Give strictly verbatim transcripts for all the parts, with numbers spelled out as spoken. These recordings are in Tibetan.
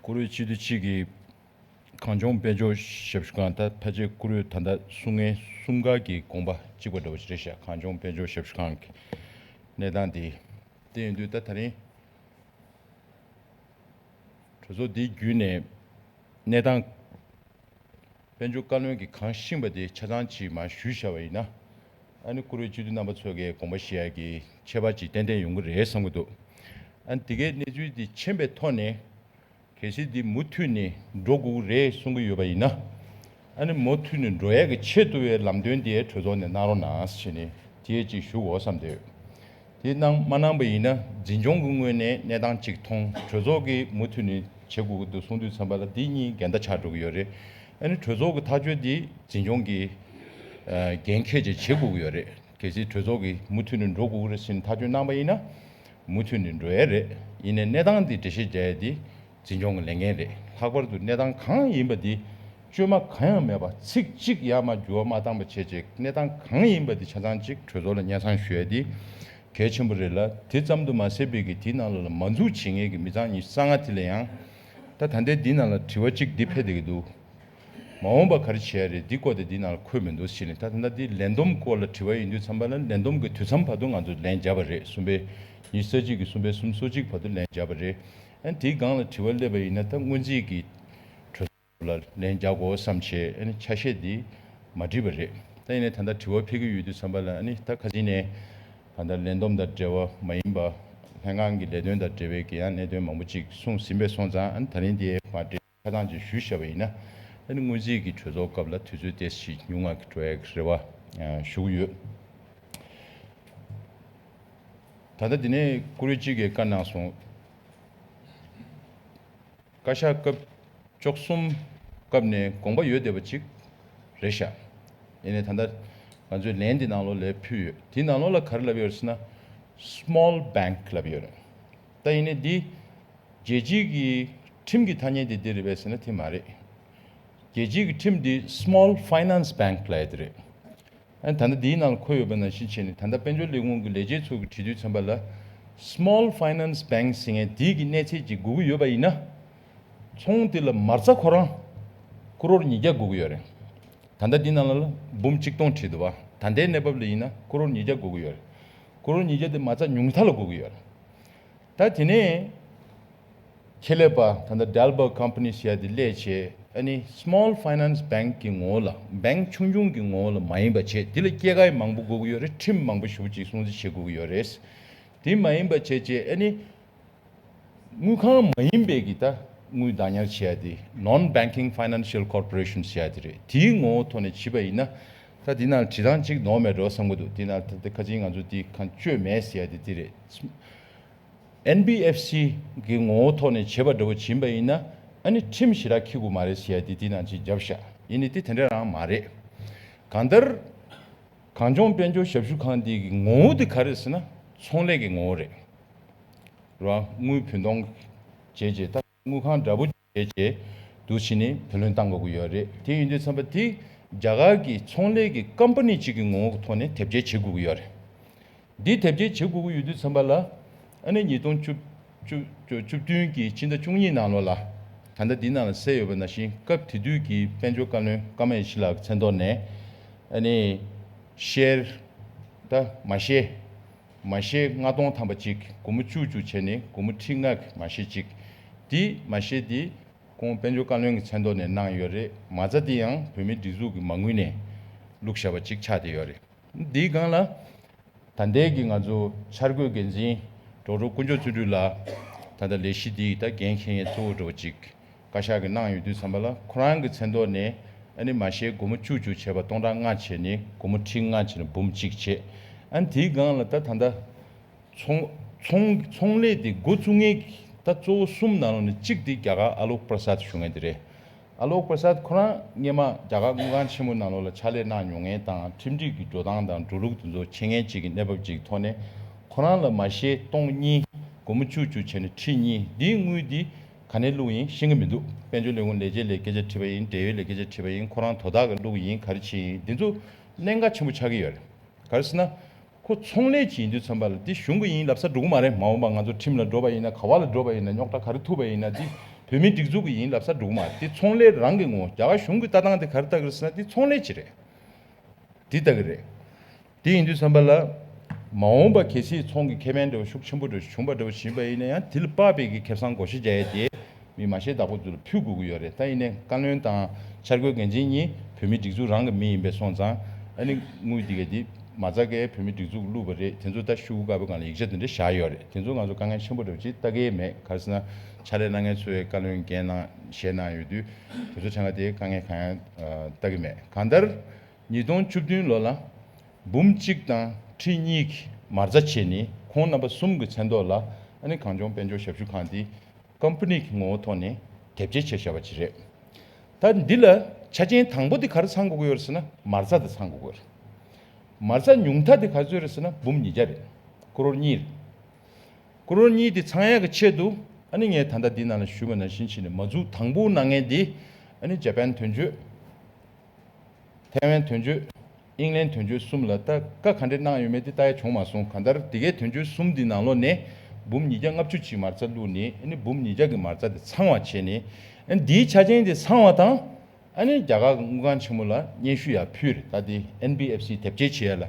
བཀུར་འོས་སྤྱི་འཐུས་གཅིག་གིས་གངས་ལྗོངས་དཔལ་འབྱོར་ཞབས་ཞུ་ཁང་། ད་ཕལ་ཆེར་བཀུར་འོས་ད་ལྟ་སྲུང་མཁན་གསུམ་ཀ་གི་དགོངས་པ་གཅིག་པ་འདྲ་བོ་ཞིག་རེད་ཤག་གངས་ལྗོངས་དཔལ་འབྱོར་ཞབས་ཞུ་ཁང་གི་གནས་སྟངས་དེ། དེ་ཡིན་དུས་ད་ད་རིང་གྲོས་ཚོགས་འདི་བརྒྱུད་ནས་གནས་སྟངས། དཔལ་འབྱོར་བཀའ་བློན་གྱིས་གང་གསུངས་པ་དེ་ཆ་ཚང་ཅིག་མར་ཞུས་བཞག་པ་ཡིན་ན། ཨ་ནི་བཀུར་འོས་སྤྱི་འཐུས་རྣམ་པ་ཚོ་གིས་དགོངས་པ་བཞེས་ཡག་གི་ཁྱད་པར་ཅིག་ཏན་ཏན་ཡོང་གི་རེད་བསམ་གྱི་འདུག་ཨ་ནི་དེ་གའི་གནས་ཚུལ་དེ་མཁྱེན་པའི་ཐོག་ནས། གལ་སྲིད་འདི་མུ་མཐུད་ནས་འགྲོ་དགོས་ཀྱི་རེད་གསུང་གི་ཡོད་པ་ཡིན་ན། ཨ་ནི་མུ་མཐུད་ནས་འགྲོ་ཡག་གི་ཆེད་དུ་བའི་ལམ་སྟོན་དེ་གྲོས་ཚོགས་ནས་གནང་རོགས་གནང་ཞེས་ནས་དེ་ཅིག་ཞུ་དགོས་བསམ་འདུག་དེ་གནང་མ་གནང་པ་ཡིན་ན་འཛིན་སྐྱོང་གི་ངོས་ནས་གནས་སྟངས་གཅིག་མཐོང་། གྲོས་ཚོགས་ཀྱིས་མུ་མཐུད་ནས་བྱེད་དགོས་ཀྱི་འདུག་གསུང་དུས་ཙམ་པ་ལ་འདི་གཉིས་འགལ་ཟླ་ཆགས་འགྲོ་གི་ཡོད་རེད། ཨ་ནི་གྲོས་ཚོགས་ཀྱི་ཐག་གཅོད་འདི་འཛིན་སྐྱོང་གིས་ཨ་འགན་འཁྱེར་བྱས་བྱེད་དགོས་ཀྱི་ཡོད་རེད། གལ་སྲིད་གྲོས་ཚོགས་ཀྱིས་མུ་མཐུད་ནས་འགྲོ་དགོས་ཀྱི་རེད་ཟེར་ནས་ཐག་གཅོད་གནང་པ་ཡིན་ན་མུ་མཐུད་ནས་འགྲོ་ཡས་རེད། ཡིན་ནའི་གནས་སྟངས་འདི་འགྲེལ་བཤད་རྒྱག་ཡས་འདི་འཛིན་སྐྱོང་གི་ལས་འགན་རེད། ལྷག་པར་དུ་གནས་སྟངས་གང་ཡིན་པ་འདི་བཅོས་མ་གང་ཡང་མེད་པ་ཚིག་གཅིག་ཡར་མར་འགྱུར་བ་མ་བཏང་པ་བྱས་རྗེས་གནས་སྟངས་གང་ཡིན་པ་འདི་ཆ་ཚང་གཅིག་གྲོས་ཚོགས་ལ་སྙན་སེང་ཞུ་ཡས་འདི་གལ་ཆེན་པོ་རེད་ལ། དེ་ཙམ་དུ་མ་ཟད་པའི་གི་དེའི་ནང་ལོགས་ལ་མ་འཛུགས་བྱེད་མཁན་གྱི་མི་ཚང་ཉི་ཤུ་རྩ་ལྔ་དེ་ལ་ཡང་ད་ད་ལྟའི་འདི་ནང་ལ་དྲི་བ་གཅིག་འདི་ཕེབས་བསྡད་ཀྱི་འདུག་མ་འོངས་པ་ག་རེ་བྱེད་ཡ་རེད། འདི་སྐོར་དེ་འདི་ནང་ལ་འཁོད་མི་འདུག་ཟེར་ནས། ད་ད་ལྟ་འདི་ལས་བསྡོམས་སྐོར་ལ་དྲི་བ་ཡིན་དུས་ཙམ་པ་ལ་ལས་བསྡོམས་ཀྱི་དུས་མཚམས་བར་དུ་ང་ཚོ་ལན་བརྒྱབ་པ་རེད། གསུམ་པའི་ཉི་ཤུ་རྩ་གཅིག་གི་གསུམ་པའི་གསུམ་སོ་གཅིག་བར་དུ་ལན་བརྒྱབ་པ་རེད། ཨ་ནི་དེའི་སྒང་ལ་དྲི་བ་སླེབས་པ་ཡིན་ན་ད་སྔོན་རྩིས་ཀྱི་གྲོས་ཚོགས་ལ་ལན་རྒྱག་དགོས་བསམ་བྱས་ཨ་ནི་ཆ་ཤས་འདི་མ་བྲིས་པ་རེད། ད་ཡིན་ནའི་ད་ལྟ་དྲི་བ་ཕེབས་ཀྱི་ཡོད་དུས་ཙམ་པ་ལ་ཨ་ནི་ད་ཁ་སང་ནས་ད་ལྟ་ལས་བསྡོམས་དང་འབྲེལ་བ་མ་ཡིན་པ་ལྷན་ཁང་གི་ལས་དོན་དང་འབྲེལ་བའི་གི་ཡང་གནད་དོན་མང་པོ་ཅིག་གསུངས་ཟིན་པས་སོང་ཙང་། ཨ་ནི་ད་རིང་འདི་མར་འགྲེལ། ཆ་ཚང་ཅིག་ཞུས་བཞག་པ་ཡིན་ན། ཨ་ནི་སྔོན་རྩིས་ཀྱི་གྲོས་ཚོགས་སྐབས་ལ་དུས་ཚོད་ཏོག་ཙམ་ཉུང་ང་གི་འགྲོ་ཡག་གི་རེ་བ་ཞུ་གི་ཡོད། ད་ལྟ་འདི་ནས་བཀུར་འོས་གཅིག་གིས་བཀའ་གནང་སོང་། བཀའ་ཤག་སྐབས་བཅུ་གསུམ་སྐབས་ནས་དགོངས་པ་ཡོད་བསྡད་པ་ཅིག་རེད་ཤག་ཡིན་ནའི་ད་ལྟ་ང་ཚོས་ལན་འདི་ནང་ལོགས་ལ་ཕུལ་ཡོད། དེའི་ནང་ལོགས་ལ་ག་རེ་ལབ་ཡོད་ཟེར་ན། small bank ལབ་ཡོད་རེད། ད་ཡིན་ནའི་འདི་རྒྱལ་སྤྱིའི་གི་ཁྲིམས་ཀྱི་ཐ་སྙད་དེ་འདི་རེད་པས་ཟེར་ན་དེ་མ་རེད། རྒྱལ་སྤྱིའི་གི་ཁྲིམས་འདི་Small Finance Bank ལབ་ཡ་དེ་རེད། ཨ་ནི་ད་ལྟ་འདིའི་ནང་ལ་འཁོད་ཡོད་པ་ནང་བཞིན་བྱས་ནས་ད་ལྟ་དཔལ་འབྱོར་ལས་ཁུངས་ཀྱི་ལས་བྱེད་ཚོ་གིས་དྲི་དུས་ཙམ་པ་ལ། Small Finance Bank ཟེར་མཁན་འདི་གི་གནས་ཚད་ཅིག་དགོས་ཀྱི་ཡོད་པ་ཡིན་ན། ཚོང་འདི་ལ་མ་རྩ་ཁོ་རང་ཀོ་རོར་ཉིས་བརྒྱ་དགོས་ཀྱི་ཡོད་རེད། ད་ལྟ་འདི་ནང་ལ་འབུམ་གཅིག་སྟོང་བྲིས་འདུག་བ། ད་ལྟའི་གནས་བབ་ལ་ཡིན་ན་ཀོ་རོར་ཉིས་བརྒྱ་དགོས་ཀྱི་ཡོད་རེད། ཀོ་རོར་ཉིས་བརྒྱ་དེ་མ་རྩ་ཉུང་མཐའ་ལ་དགོས་ཀྱི་ཡོད་རེད། ད་དེ་ནས་ཁེ་ལས་པ་ད་ལྟ་Dalberg Company ཟེར་ཡ་དེ་སླེབས་བྱས། ཨ་ནི་Small Finance Bank གི་ངོ་བོ་ལ། བེང་ཆུང་ཆུང་གི་ངོ་བོ་ལ་མ་ཡིན་པ་བྱས། དེ་ལ་སྐྱེད་ཀ་མང་པོ་དགོས་ཀྱི་ཡོད་རེད། ཁྲིམས་མང་པོ་ཞེ་པོ་ཅིག་སྲུང་བརྩི་བྱེད་དགོས་ཀྱི་ཡོད་རེད། དེ་མ་ཡིན་པ་བྱས་བྱས་ཨ་ནི་དངུལ་ཁང་མ་ཡིན་པའི་གི་ད་དངུལ་བདག་ཉར་བྱེད་ཡ་དེ་Non-Banking Financial Corporation ཟེར་ཡ་དེ་རེད། དེའི་ངོ་བོ་ཐོག་ནས་བྱས་པ་ཡིན་ན། ད་དེ་ནང་བྲིས་སྟངས་གཅིག་ནོར་མེད་འགྲོ་བསམ་གྱི་འདུག་དེ་ནང་ད་ལྟ་ཁ་ཅིག་ང་ཚོ་དེ་གང་བཅོས་མེད་ཟེར་ཡ་དེ་དེ་རེད། ཨེན་བི་ཨེཕ་སི་གི་ངོ་བོ་ཐོག་ནས་བྱེད་པ་འདྲ་བོ་བྱིན་པ་ཡིན་ན། ཨ་ནི་ཁྲིམས་ཞེ་དྲག་འཁྱེར་དགོས་མ་རེད་ཟེར་ཡ་དེ་དེ་ནང་ཅིག་བརྒྱབ་ཤག་ཡིན་ནའི་དེ་དེ་འདྲ་རང་མ་རེད། གང་ལྟར་གངས་ལྗོངས་དཔལ་འབྱོར་ཞབས་ཞུ་ཁང་འདི་གི་ངོ་བོ་དེ་ག་རེད་ཟེར་ན། ཚོང་ལས་ཀྱི་ངོ་བོ་རེད། རང་དངུལ་བུན་གཏོང་བྱས་རྗེས་ད་དངུལ་ཁང་འདྲ་པོ་བྱས་རྗེས་འདུག་བྱས་ནས་བུ་ལོན་གཏང་དགོས་ཀྱི་ཡོད་རེད། དེ་ཡིན་དུས་ཙམ་པ་དེ་རྒྱ་གར་གྱི་ཚོང་ལས་ཀྱི་ཀམ་པ་ནི་གཅིག་གི་ངོ་བོ་ཐོག་ནས་དེབ་སྐྱེལ་བྱེད་དགོས་ཀྱི་ཡོད་རེད། འདི་དེབ་སྐྱེལ་བྱེད་དགོས་ཀྱི་ཡོད་དུས་ཙམ་པ་ལ། ཨ་ནི་ཉིས་སྟོང་བཅུ་བཅུ་བཅུ་བཅུ་བདུན་གྱི་ཕྱི་ཟླ་བཅུ་གཉིས་ནང་ལོགས་ལ། ད་ལྟ་འདི་ནང་ལ་གསལ་ཡོད་པ་ནང་བཞིན་སྐབས་དེ་དུས་ཀྱི་དཔལ་འབྱོར་བཀའ་བློན་ཀརྨ་ཡེ་ཤེས་ལགས་ཀྱི་མཚན་ཐོག་ནས་ཨ་ནི་ཤེར་ད་མ་ཤེར་མ་ཤེར་ལྔ་སྟོང་ཐམ་པ་གཅིག་སྒོར་མོ་བཅུ་བཅུ་བྱས་ནས་སྒོར་མོ་ཁྲི་ལྔ་གི་མ་ཤེར་གཅིག་འདི་མ་ཤེར་འདི་ཁོང་དཔལ་འབྱོར་བཀའ་བློན་གྱི་མཚན་ཐོག་ནས་གནང་ཡོད་རེད། མ་རྩ་འདི་ཡང་བོད་མིའི་སྒྲིག་འཛུགས་ཀྱི་མ་དངུལ་ནས་བླུགས་བཞག་པ་གཅིག་ཆགས་བསྡད་ཡོད་རེད། འདིའི་སྒང་ལ། ད་ལྟའི་གི་ང་ཚོ་འཆར་འགོད་འགན་འཛིན་ཌོག་ཊར་དཀོན་མཆོག་བརྩོན་འགྲུས་ལགས། ད་ལྟ་ལས་གཞི་འདིའི་ད་འགན་འཁྱེར་མཁན་གཙོ་བོ་འདྲ་བོ་ཅིག་བཀའ་ཤག་གིས་གནང་ཡོད་དུས་ཙམ་པ་ལ། ཁོ་རང་གི་མཚན་ཐོག་ནས་ཨ་ནི་མ་ཤེར་སྒོར་མོ་བཅུ་བཅུ་བྱས་པ་སྟོང་ཕྲག་ལྔ་བྱས་ནས་སྒོར་མོ་ཁྲི་ལྔ་བྱས་ནས་འབུམ་གཅིག་བྱས། ཨ་ནི་དེའི་སྒང་ལ་ད་ད་ལྟ་ཚོང་ཚོང་ཚོང་ལས་དེ་འགོ་བཙུགས་མཁན་གྱི་ད་གཙོ་བོ་གསུམ་ནང་ལོགས་ནས་གཅིག་དེ་རྒྱ་གར་ཨ་ལོག་པྲ་སཱད་ཞུ་མཁན་དེ་རེད། ཨ་ལོག་པྲ་སཱད་ཁོ་རང་སྔོན་མ་རྒྱ་གར་དངུལ་ཁང་ཆེན་མོ་ནང་ལོགས་ལ་ཕྱག་ལས་གནང་མྱོང་མཁན་དང་ཁྲིམས་སྒྲིག་གི་འགྲོ་སྟངས་དང་འགྲོ་ལུགས་དེ་ཚོ་མཁྱེན་མཁན་ཅིག་གི་གནས་བབ་ཅིག་གི་ཐོག་ནས། ཁོ་རང་ལ་མ་ཤེར་སྟོང་གཉིས་སྒོར་མོ་བཅུ་བཅུ་བྱས་ནས་ཁྲི་གཉིས་འདིའི་དངུལ་འདི་ག་ནས་བླུགས་ཡིན་ཤེས་ཀྱི་མི་འདུག་དཔལ་འབྱོར་ལས་ཁུངས་ལས་བྱེད་ལ་སྐད་ཆ་དྲིས་པ་ཡིན། འབྲེལ་ཡོད་ལ་སྐད་ཆ་དྲིས་པ་ཡིན། ཁོ་རང་དོ་བདག་གིས་བླུགས་ཡིན། ག་རེ་བྱས་ཡིན། འདི་ཚོ་གནད་འགག་ཆེན་པོ་ཆགས་ཀྱི་ཡོད་རེད། ག་རེ་ཟེར་ན། ཁོ་ཚོང་ལས་ཅིག་ཡིན་དུས་ཙམ་པ་ལ་འདི་གཞུང་གི་ཡིན་ལབ་ས་འགྲོ་གི་མ་རེད། མ་འོངས་པ་ང་ཚོ་ཁྲིམས་ལ་འགྲོ་བ་ཡིན་ན། ག་བ་ལ་འགྲོ་བ་ཡིན་ན། རྙོག་དྲ་ག་རེ་ཐུག་པ་ཡིན་ན། འདི་ བོད་མིའི་སྒྲིག་འཛུགས་ཀྱི་ཡིན་ལབ་ས་འགྲོ་གི་མ་རེད། དེ་ཚོང་ལས་རང་གི་ངོ་། རྒྱ་གར་གཞུང་གི་ལྟ་སྟངས་དེ་ག་རེ་ལྟ་གི་རེད་ཟེར་ན། དེ་ཚོང་ལས་ཅིག་རེད། དེ་ལྟ་གི་རེད། དེ་ཡིན་དུས་ཙམ་པ་ལ། མ་འོངས་པ་གལ་སྲིད་ཚོང་གི་ཁེ་ཕན་འདྲ་བོ་ཤུགས་ཆེན་པོ་འདྲ་བོ་བྱུང་པ་འདྲ་བོ་ཞིག་ཡིན་པ་ཡིན་ན་ཡང་། དེ་ལ་དཔག་པའི་གི་ཁེ་བཟང་བགོ་བཤའ་རྒྱག་ཡས་དེ་མི་མ་ཤེས་བདག་པོ་ཚོ་ལ་ཕུལ་དགོས་ཀྱི་ཡོད་རེད། ད་ཡིན་ནའི་བཀའ་བློན་དང་འཆར་འགོད་འགན་འཛིན་གཉིས་བོད་མིའི་སྒྲིག་འཛུགས་རང་གི་མི་ཡིན་པས་སོང་ཙང་། ཨ་ནི་དངུལ་འདི་ག་དེ་མ་རྩ་གས་བོད་མིའི་སྒྲིག་འཛུགས་བླུགས་པ་རེད། དེ་ཚོ་ད་ཤོག་གུ་དཀར་པོའི་སྒང་ལ་ཡིག་ཆ་དེ་འདྲ་བཞག་ཡོད་རེད། དེ་ཚོ་ང་ཚོ་དཀའ་ངལ་ཆེན་པོ་འདྲ་བོ་ཅིག་ལྟ་གི་མེད། ག་རེ་ཟེར་ན་ཕྱག་ལས་གནང་མཁན་ཚོས་བཀའ་བློན་འགན་གནང་བཞེས་གནང་ཡོད་དུས། དེ་ཚོ་ཆ་ང་དེ་དཀའ་ངལ་གང་ཡང་ལྟ་གི་མེད། གང་ལྟར། ཉིས་སྟོང་བཅུ་བདུན་ལོ་ལ་འབུམ་གཅིག་དང་ཁྲི་གཉིས་ཀྱི་མ་རྩ་བྱས་ནས། ཁོང་རྣམ་པ་གསུམ་གྱི་མཚན་ཐོག་ལ་ཨ་ནི་གངས་ལྗོངས་དཔལ་འབྱོར་ཞབས་ཞུ་ཁང་འདི་ཀམ་པ་ནི་གི་ངོ་བོ་ཐོག་ནས་དེབ་སྐྱེལ་བྱས་བཞག་པ་ཅིག་རེད། ད་འདི་ལ་ཆ་རྐྱེན་དང་པོ་འདི་ག་རེ་ཚང་དགོས་ཀྱི་ཡོད་རེད་ཟེར་ན། མ་རྩ་འདི་ཚང་དགོས་ཀྱི་ཡོད་རེད། མ་རྩ་ཉུང་མཐའ་འདི་ག་ཚོད་རེད་ཟེར་ན། འབུམ་ཉིས་བརྒྱ་རེད། ཀོ་རོར་གཉིས་རེད། ཀོ་རོར་གཉིས་འདི་ཚང་ཡག་གི་ཆེད་དུ། ཨ་ནི་ངས་ད་ལྟ་འདི་ནང་ལ་ཞུས་པ་ནང་བཞིན་བྱས་ནས། མ་འཛུགས་དང་པོ་གནང་མཁན་འདི་ཨ་ནི་འཇར་པན་དོན་གཅོད། ཐའེ་ཝན་དོན་གཅོད། ཨིང་ལན་དོན་གཅོད་གསུམ་ལ་ད་བཀའ་ག་འདྲས་གནང་ཡོད་མེད་དེ་ལྟ་ཡ་བྱུང་མ་སོང་། གང་ལྟར་དེ་གའི་དོན་གཅོད་གསུམ་འདི་ནང་ལོགས་ནས་འབུམ་ཉིས་བརྒྱ་ལྔ་བཅུ་ཅིག་མ་རྩ་བླུགས་ནས། ཨ་ནི་འབུམ་ཉིས་བརྒྱ་གི་མ་རྩ་དེ་ཚང་བ་བྱས་ནས། ཨ་ནི་འདིའི་ཆ་རྐྱེན་དེ་ཚང་བ་དང་། ཨ་ནི་རྒྱ་གར་གྱི་དངུལ་ཁང་ཆེན་མོ་ལ་སྙན་ཞུ་ཡར་ཕུལ་རེད། ད་དེ་ཨེན་བི་ཨེཕ་སི་དེབ་སྐྱེལ་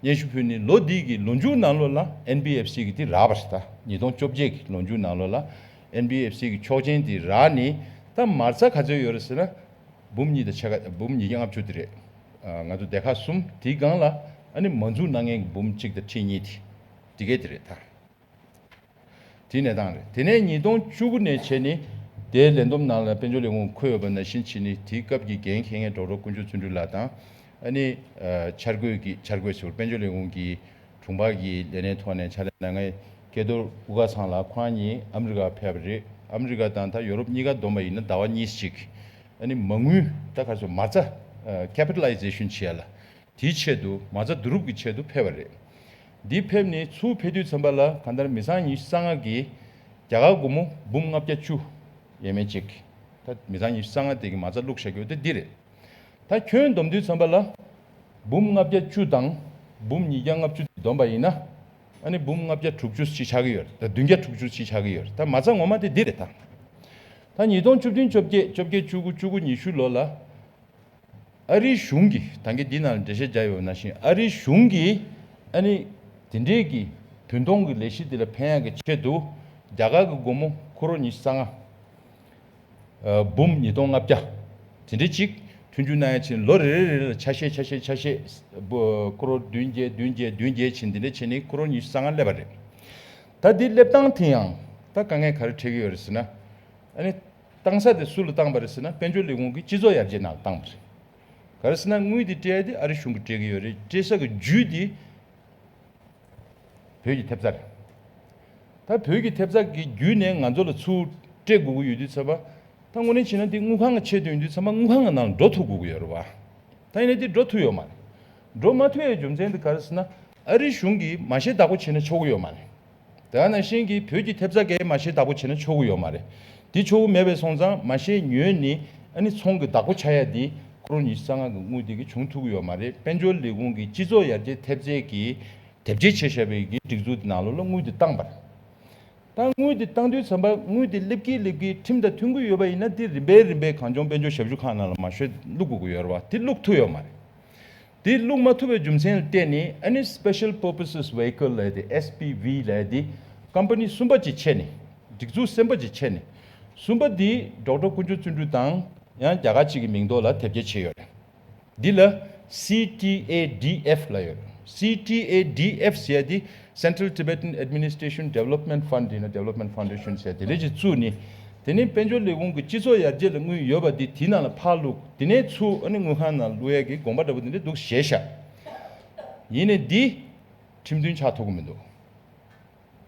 བྱེད་ཡ་ལ་སྙན་ཞུ་ཕུལ་ནས། ལོ་འདི་གི་ལོ་མཇུག་ནང་ལོགས་ལ་ཨེན་བི་ཨེཕ་སི་གི་དེ་རག་པ་རེད། ད་ཉིས་སྟོང་བཅོ་བརྒྱད་ཀྱི་ལོ་མཇུག་ནང་ལོགས་ལ་ཨེན་བི་ཨེཕ་སི་གི་ཆོག་མཆན་དེ་རག་ནས། ད་མ་རྩ་ག་ཚོད་ཡོད་རེད་ཟེར་ན། འབུམ་གཉིས་དང་ཕྱེད་ཀ། འབུམ་ཉིས་བརྒྱ་ལྔ་བཅུ་དེ་རེད། ཨ། ང་ཚོ་སྡེ་ཁག་གསུམ་དེའི་སྒང་ལ། ཨ་ནི་མ་འཛུགས་གནང་མཁན་གྱི་འབུམ་གཅིག་དང་ཁྲི་གཉིས་དེ། དེ་གས་དེ་རེད་ད། དེའི་གནས་སྟངས་རེད། དེ་ནས་ཉིས་སྟོང་བཅུ་དགུ་ནས་བྱས་ནས་དེའི་ལས་བསྡོམས་ནང་ལ་དཔལ་འབྱོར་ལས་ཁུངས་འཁོད་ཡོད་པ་ནང་བཞིན་བྱས་ནས། དེའི་སྐབས་ཀྱི་འགན་འཁྱེར་མཁན་ཌོག་ཊར་དཀོན་མཆོག་བརྩོན་འགྲུས་ལགས་དང་། ཨ་ནི། ཨ། འཆར་འགོད་ཀྱི། འཆར་འགོད་ཟེར། དཔལ་འབྱོར་ལས་ཁུངས་ཀྱི་དྲུང་འཕར་གྱི་ལས་གནས་ཐོག་ནས་ཕྱག་ལས་གནང་མཁན་སྐལ་རྡོར་དབུ་དཀར་ཚང་ལགས། ཁོང་གཉིས་ཨ་མི་རི་ཀ་ཕེབས་པ་རེད། ཨ་མི་རི་ཀ་དང་ད་ཡོ་རོབ་གཉིས་ཀ་བསྡོམས་པ་ཡིན་ན་ཟླ་བ་གཉིས་ཅིག་ཨ་ནི་མ་དངུལ། ད་ག་རེ་ཟེར། མ་རྩ། ཨ། ཁེ་པི་ཊ་ལའི་ཛེ་ཤན་བྱེད་ཡ་ལ། དེའི་ཆེད་དུ། མ་རྩ་བསྡུ་རུབ་ཀྱི་ཆེད་དུ་ཕེབས་པ་རེད། འདི་ཕེབས་ནས་ཚུར་ཕེབས་དུས་ཙམ་པ་ལ། གང་ལྟར་མི་ཚང་ཉི་ཤུ་རྩ་ལྔ་གིས་རྒྱ་གར་སྒོར་མོ་འབུམ་ལྔ་བརྒྱ་བཅུ་ཡས་མས་ཅིག་ད་མི་ཚང་ཉི་ཤུ་རྩ་ལྔ་དེ་གིས་མ་རྩ་བླུགས་བཞག་རྒྱུ་དེ་འདི་རེད། ད་ཁྱོན་བསྡོམས་དུས་ཙམ་པ་ལ། འབུམ་ལྔ་བརྒྱ་བཅུ་དང་འབུམ་ཉིས་བརྒྱ་ལྔ་བཅུ་དེ་བསྡོམས་པ་ཡིན་ན། ཨ་ནི་འབུམ་ལྔ་བརྒྱ་དྲུག་ཅུ་ཅིག་ཆགས་ཀྱི་ཡོད་རེད། ད་བདུན་བརྒྱ་དྲུག་ཅུ་ཅིག་ཆགས་ཀྱི་ཡོད་རེད། ད་མ་རྩ་ངོ་མ་དེ་འདི་རེད་ད། ད་ཉིས་སྟོང་བཅུ་བདུན་བཅོ་བརྒྱད། བཅོ་བརྒྱད་བཅུ་དགུ། བཅུ་དགུ་ཉི་ཤུ་ལོ་ལ། ཨ་རིའི་གཞུང་གིས། ད་གིན་འདི་ནང་ལ་འགྲེལ་བཤད་བརྒྱབ་ཡོད་པ་ནང་བཞིན། ཨ་རིའི་གཞུང་གིས་ཨ་ནི་དེ་འདྲའི་གི་བུན་གཏོང་གི་ལས་གཞི་འདི་ལ་ཕན་ཡག་གི་ཆེད་དུ། རྒྱ་གར་གྱི་སྒོར་མོ་ཁོ་རོར་ཉི་ཤུ་རྩ་ལྔ། ཨ། འབུམ་ཉིས་སྟོང་ལྔ་བརྒྱ། དེ་འདྲའི་ཅིག་མཐུན་འགྱུར་གནང་ཡ་བྱས་ནས། ལོ་རེ་རེ་རེ་ལ་ཆ་ཤས་ཆ་ཤས་ཆ་ཤས། ཁོ་རོར་བདུན་བརྒྱད། བདུན་བརྒྱད། བདུན་བརྒྱད་བྱས་ནས། དེ་འདྲ་བྱས་ནས་ཁོ་རོར་ཉི་ཤུ་རྩ་ལྔ་སླེབས་པ་རེད། ད་འདི་སླེབས་སྟངས་དེ་ཡང་ད་དཀའ་ངལ་ག་རེ་འཕྲད་ཀྱི་ཡོད་རེད་ཟེར་ན། ཨ་ནི་བཏང་ས་དེ་སུ་ལ་བཏང་པ་རེད་ཟེར་ན། དཔལ་འབྱོར་ལས་ཁུངས་ཀྱི་སྤྱི་ཚོགས་ཡར་རྒྱས་ནང་ལ་བཏང་པ་རེད། ག་རེ་ཟེར་ན། དངུལ་དེ་སྤྲད་ཡ་དེ་ཨ་རི་གཞུང་གིས་སྤྲད་ཀྱི་ཡོད་རེད། སྤྲད་ས་གི་བརྒྱུད་དེ་བོད་ཀྱི་ཐེབས་རྩ་རེད། ད་བོད་ཀྱི་ཐེབས་རྩ་གི་བརྒྱུད་ནས་ང་ཚོ་ལ་ཚུར་སྤྲད་དགོས་ཀྱི་ཡོད་དུས་ཙམ་པ། ད་དངོས་གནས་བྱས་ན་འདི་དངུལ་ཁང་གི་ཆེད་དུ་ཡིན་དུས་ཙམ་པ། དངུལ་ཁང་གི་ནང་ལ་འགྲོ་ཐུབ་དགོས་ཀྱི་ཡོད་རེད་བ། ད་ཡིན་ནའི་འདི་འགྲོ་ཐུབ་ཡོད་མ་རེད། འགྲོ་མ་ཐུབ་པའི་རྒྱུ་མཚན་དེ་ག་རེ་ཟེར་ན། ཨ་རི་གཞུང་གིས་མ་ཤེས་བདག་པོ་བྱས་ན་ཆོག་གི་ཡོད་མ་རེད། དེ་ནང་བཞིན་གྱི་བོད་ཀྱི་ཐེབས་རྩ་གིས་མ་ཤེས་བདག་པོ་བྱས་ན་ཆོག་གི་ཡོད་མ་རེད། དེ་ཆོག་གི་མེད་པས་སོང་ཙང་། མ་ཤེས་ཉོས་ནས་ཨ་ནི་ཚོང་གི་བདག་པོ་ཆགས་ཡ་དེ་ཁོ་རོར་ཉི་ཤུ་རྩ་ལྔ་གི་དངུལ་དེ་གིས་བྱུང་ཐུབ་ཀྱི་ཡོད་མ་རེད། དཔལ་འབྱོར་ལས་ཁུངས་ཀྱི་སྤྱི་ཚོགས་ཡར་རྒྱས་ཐེབས་རྩའི་གི་དེབ་སྐྱེལ་བྱས་བཞག་པའི་གི་སྒྲིག་འཛུགས་དེ་ནང་ལོགས་ལ་དངུལ་དེ་བཏང་པ་རེད། ད་དངུལ་དེ་བཏང་དུས་ཙམ་པ། དངུལ་དེ་སླེབས་ཀྱིན་སླེབས་ཀྱིན་ཁྲིམས་དང་མཐུན་གྱི་ཡོད་པ་ཡིན་ན། དེ་རིམ་པས་རིམ་པས་གངས་ལྗོངས་དཔལ་འབྱོར་ཞབས་ཞུ་ཁང་ནང་ལ་མ་ཤོད་བླུག་དགོས་ཀྱི་ཡོད་རེད་བ། དེ་བླུག་ཐུབ་ཡོད་མ་རེད། དེ་བླུག་མ་ཐུབ་པའི་རྒྱུ་མཚན་ལ་བརྟེན་ནས། ཨ་ནི་Special Purposes Vehicle ལབ་ཡ་དེ། S P V ལབ་ཡ་དེ། ཀམ་པ་ནི་གསུམ་པ་ཅིག་ཕྱེ་ནས། སྒྲིག་འཛུགས་གསུམ་པ་ཅིག་ཕྱེ་ནས། གསུམ་པ་དེ་ཌོག་ཊར་དཀོན་མཆོག་བརྩོན་འགྲུས་དང་ཡང་རྒྱ་གར་གཅིག་གི་མིང་ཐོག་ལ་དེབ་སྐྱེལ་བྱས་ཡོད་རེད། འདི་ལ་C T A D F ལབ་ཡོད། C T A D F ཟེར་ཡ་དེ་Central Tibetan Administration Development Fund ཡིན་ན། Development Foundation ཟེར་དེ་འདྲ་ཅིག་བཙུགས་ནས། དེ་ནས་དཔལ་འབྱོར་ལས་ཁུངས་ཀྱི་སྤྱི་ཚོགས་ཡར་རྒྱས་ལ་དངུལ་ཡོད་པ་དེ་དེའི་ནང་ལ་ཕར་བླུགས། དེ་ནས་ཚུར་ཨ་ནི་དངུལ་ཁང་ནང་བླུག་ཡ་གི་དགོངས་པ་འདྲ་པོ་དེ་འདྲ་འདུག་བཞེས་ཤག་ཡིན་ནའི་འདི་ཁྲིམས་མཐུན་ཆགས་ཐུབ་ཀྱི་མི་འདུག་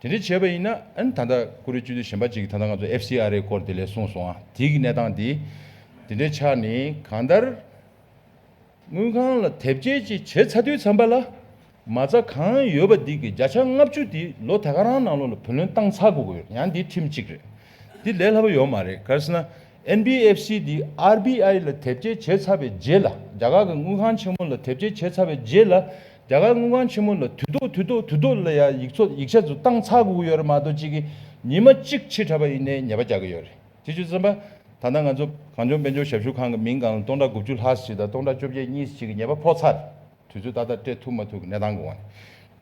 དེ་འདྲ་བྱས་པ་ཡིན་ན། ཨ་ནི་ད་ལྟ་བཀུར་འོས་སྤྱི་འཐུས་གཞན་པ་ཅིག་གིས་ད་ལྟ་ང་ཚོ་F C R A སྐོར་དེ་ལས་གསུངས་སོང་ཨ། དེ་གི་གནས་སྟངས་དེ་དེ་འདྲ་ཆགས་ནས། གང་ལྟར་དངུལ་ཁང་ལ་དེབ་སྐྱེལ་ཅིག་བྱས་ཚར་དུས་ཙམ་པ་ལ། མ་རྩ་གང་ཡོད་པ་འདི་གི་བརྒྱ་ཆ་ལྔ་བཅུ་དེ་ལོ་ད་ག་རང་ནང་ལོགས་ལ་བུན་ལོན་བཏང་ཚར་དགོས་ཀྱི་ཡོད། ཡང་འདི་ཁྲིམས་གཅིག་རེད། འདི་ལས་སླ་པོ་ཡོད་མ་རེད། ག་རེ་ཟེར་ན། N B F C འདི་R B I ལ་དེབ་སྐྱེལ་བྱས་ཚར་བའི་རྗེས་ལ། རྒྱ་གར་གྱི་དངུལ་ཁང་ཆེན་མོ་ལ་དེབ་སྐྱེལ་བྱས་ཚར་བའི་རྗེས་ལ། རྒྱ་གར་དངུལ་ཁང་ཆེན་མོ་ལ་དུས་ཐོག་དུས་ཐོག་དུས་ཐོག་ལ་ཡ་ཡིག་ཚོགས་ཡིག་ཆ་ཚོ་བཏང་ཚར་དགོས་ཀྱི་ཡོད་རེད་མ་གཏོགས། གཅིག་གིས་ཉི་མ་གཅིག་ཕྱི་དྲགས་པ་ཡིན་ནའི་ཉེས་པ་རྒྱག་གི་ཡོད་རེད། དེ་བྱས་ཙང་ད་ལྟ་ང་ཚོ་གངས་ལྗོངས་དཔལ་འབྱོར་ཞབས་ཞུ་ཁང་གི་མིང་སྒང་ལ་སྟོང་ཕྲག་དགུ་བཅུ་ལྷག་ཞིག་དང་སྟོང་ཕྲག་བཅོ་བརྒྱད་གཉིས་ཞིག་གི་ཉེས་པ་ཕོག་ཚར། དུས་ཚོད་ཏག་ཏག་སྤྲད་ཐུབ་མ་ཐུབ་ཀྱི་གནས་སྟངས་ཀྱི་འོག་ནས།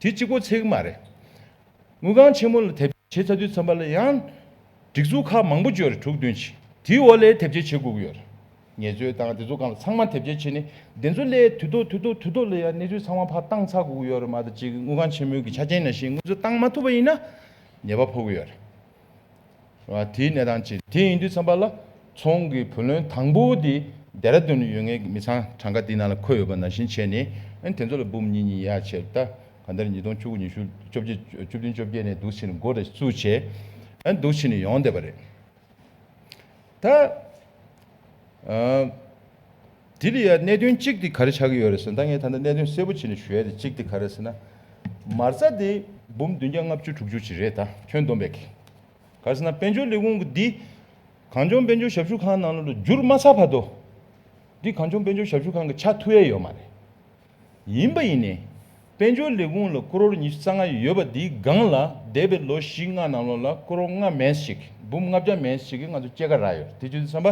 དེ་གཅིག་པོ་ཚད་ཀྱི་མ་རེད། དངུལ་ཁང་ཆེན་མོ་ལ་དེབ་སྐྱེལ་བྱེད་ཚར་དུས་ཙམ་པ་ལ་ཡང་། སྒྲིག་འཛུགས་ཁག་མང་པོ་ཅིག་ཡོད་རེད། དྲུག་བདུན་ཅིག་དེའི་འོག་ལ་དེབ་སྐྱེལ་བྱེད་དགོས་ཀྱི་ཡོད་རེད། ངལ་རྩོལ་དང་དེ་ཚོ་སྒང་ལ་ཚང་མ་དེབ་སྐྱེལ་བྱས་ནས་དེ་ཚོ་ལ་དུས་ཐོག་དུས་ཐོག་དུས་ཐོག་ལ་ཡང་གནས་ཚུལ་ཚང་མ་ཕར་བཏང་ཚར་དགོས་ཀྱི་ཡོད་རེད་མ་གཏོགས། ཅིག་དངུལ་ཁང་ཆེན་མོའི་གི་ཆ་རྐྱེན་ནང་བཞིན་དངུལ་ཚོ་བཏང་མ་ཐུབ་པ་ཡིན་ན་ཉེས་པ་ཕོག་གི་ཡོད་རེད། དེའི་གནས་སྟངས་ཅིག་དེ་ཡིན་དུས་ཙམ་པ་ལ་ཚོང་གི་བུ་ལོན་དང་པོ་དེ་ལྡེ་ར་ལྡུན་ལ་ཡོད་མཁན་གྱི་མི་ཚང་གྲངས་ཀ་འདི་ནང་ལ་འཁོད་ཡོད་པ་ནང་བཞིན་བྱས་ནས། ཨ་ནི་དེ་ཚོ་ལ་འབུམ་གཉིས་གཉིས་ཡར་བྱས། ད་ག་འདྲ་ཉིས་སྟོང་བཅུ་དགུ་ཉི་ཤུ་བཅོ་བརྒྱད་བཅུ་བདུན་བཅོ་བརྒྱད་ནས་འདུག་བྱས་ནས་འགོ་རེ་བཙུགས་བྱས། ཨ་ནི་འདུག་བྱས་ནས་ཡོང་བསྡད་པ་རེད། ད། ཨ། དེ་ལ་ཡང་གནད་དོན་གཅིག་དེ་ག་རེ་ཆགས་ཀྱི་ཡོད་རེད་ཟེར་ན། ད་ངས་ད་ལྟ་གནད་དོན་གསལ་པོ་བྱས་ནས་ཞུ་ཡ་དེ་གཅིག་དེ་ག་རེ་ཟེར་ན། མ་རྩ་དེ་འབུམ་བདུན་བརྒྱ་ལྔ་བཅུ་དྲུག་ཅུ་ཅིག་རེད། ད་ཁྱོན་བསྡོམས་པས་ག་རེ་ཟེར་ན། དཔལ་འབྱོར་ལས་ཁུངས་ཀྱི་འདི་གངས་ལྗོངས་དཔལ་འབྱོར་ཞབས་ཞུ་ཁང་ནང་ལོགས་ལ་བསྒྱུར་མ་ཚར་བར་དུ། འདི་གངས་ལྗོངས་དཔལ་འབྱོར་ཞབས་ཞུ་ཁང་གི་ཆགས་ཐུབ་ཡ་ཡོད་མ་རེད། ཡིན་པ་ཡིན་ནའི། དཔལ་འབྱོར་ལས་ཁུངས་ལ་ཀོ་རོར་ཉི་ཤུ་རྩ་ལྔ་ཡོད་པ་འདིའི་སྒང་ལ་འདས་པའི་ལོ་བཞི་ལྔ་ནང་ལོགས་ལ་ཀོ་རོར་ལྔ་མན་ཞིག་འབུམ་ལྔ་བརྒྱ་མན་ཞིག་གིས་ང་ཚོ་སྐྱེད་ཀ་རག་ཡོད། དེ་བྱས་དུས་ཙམ་པ་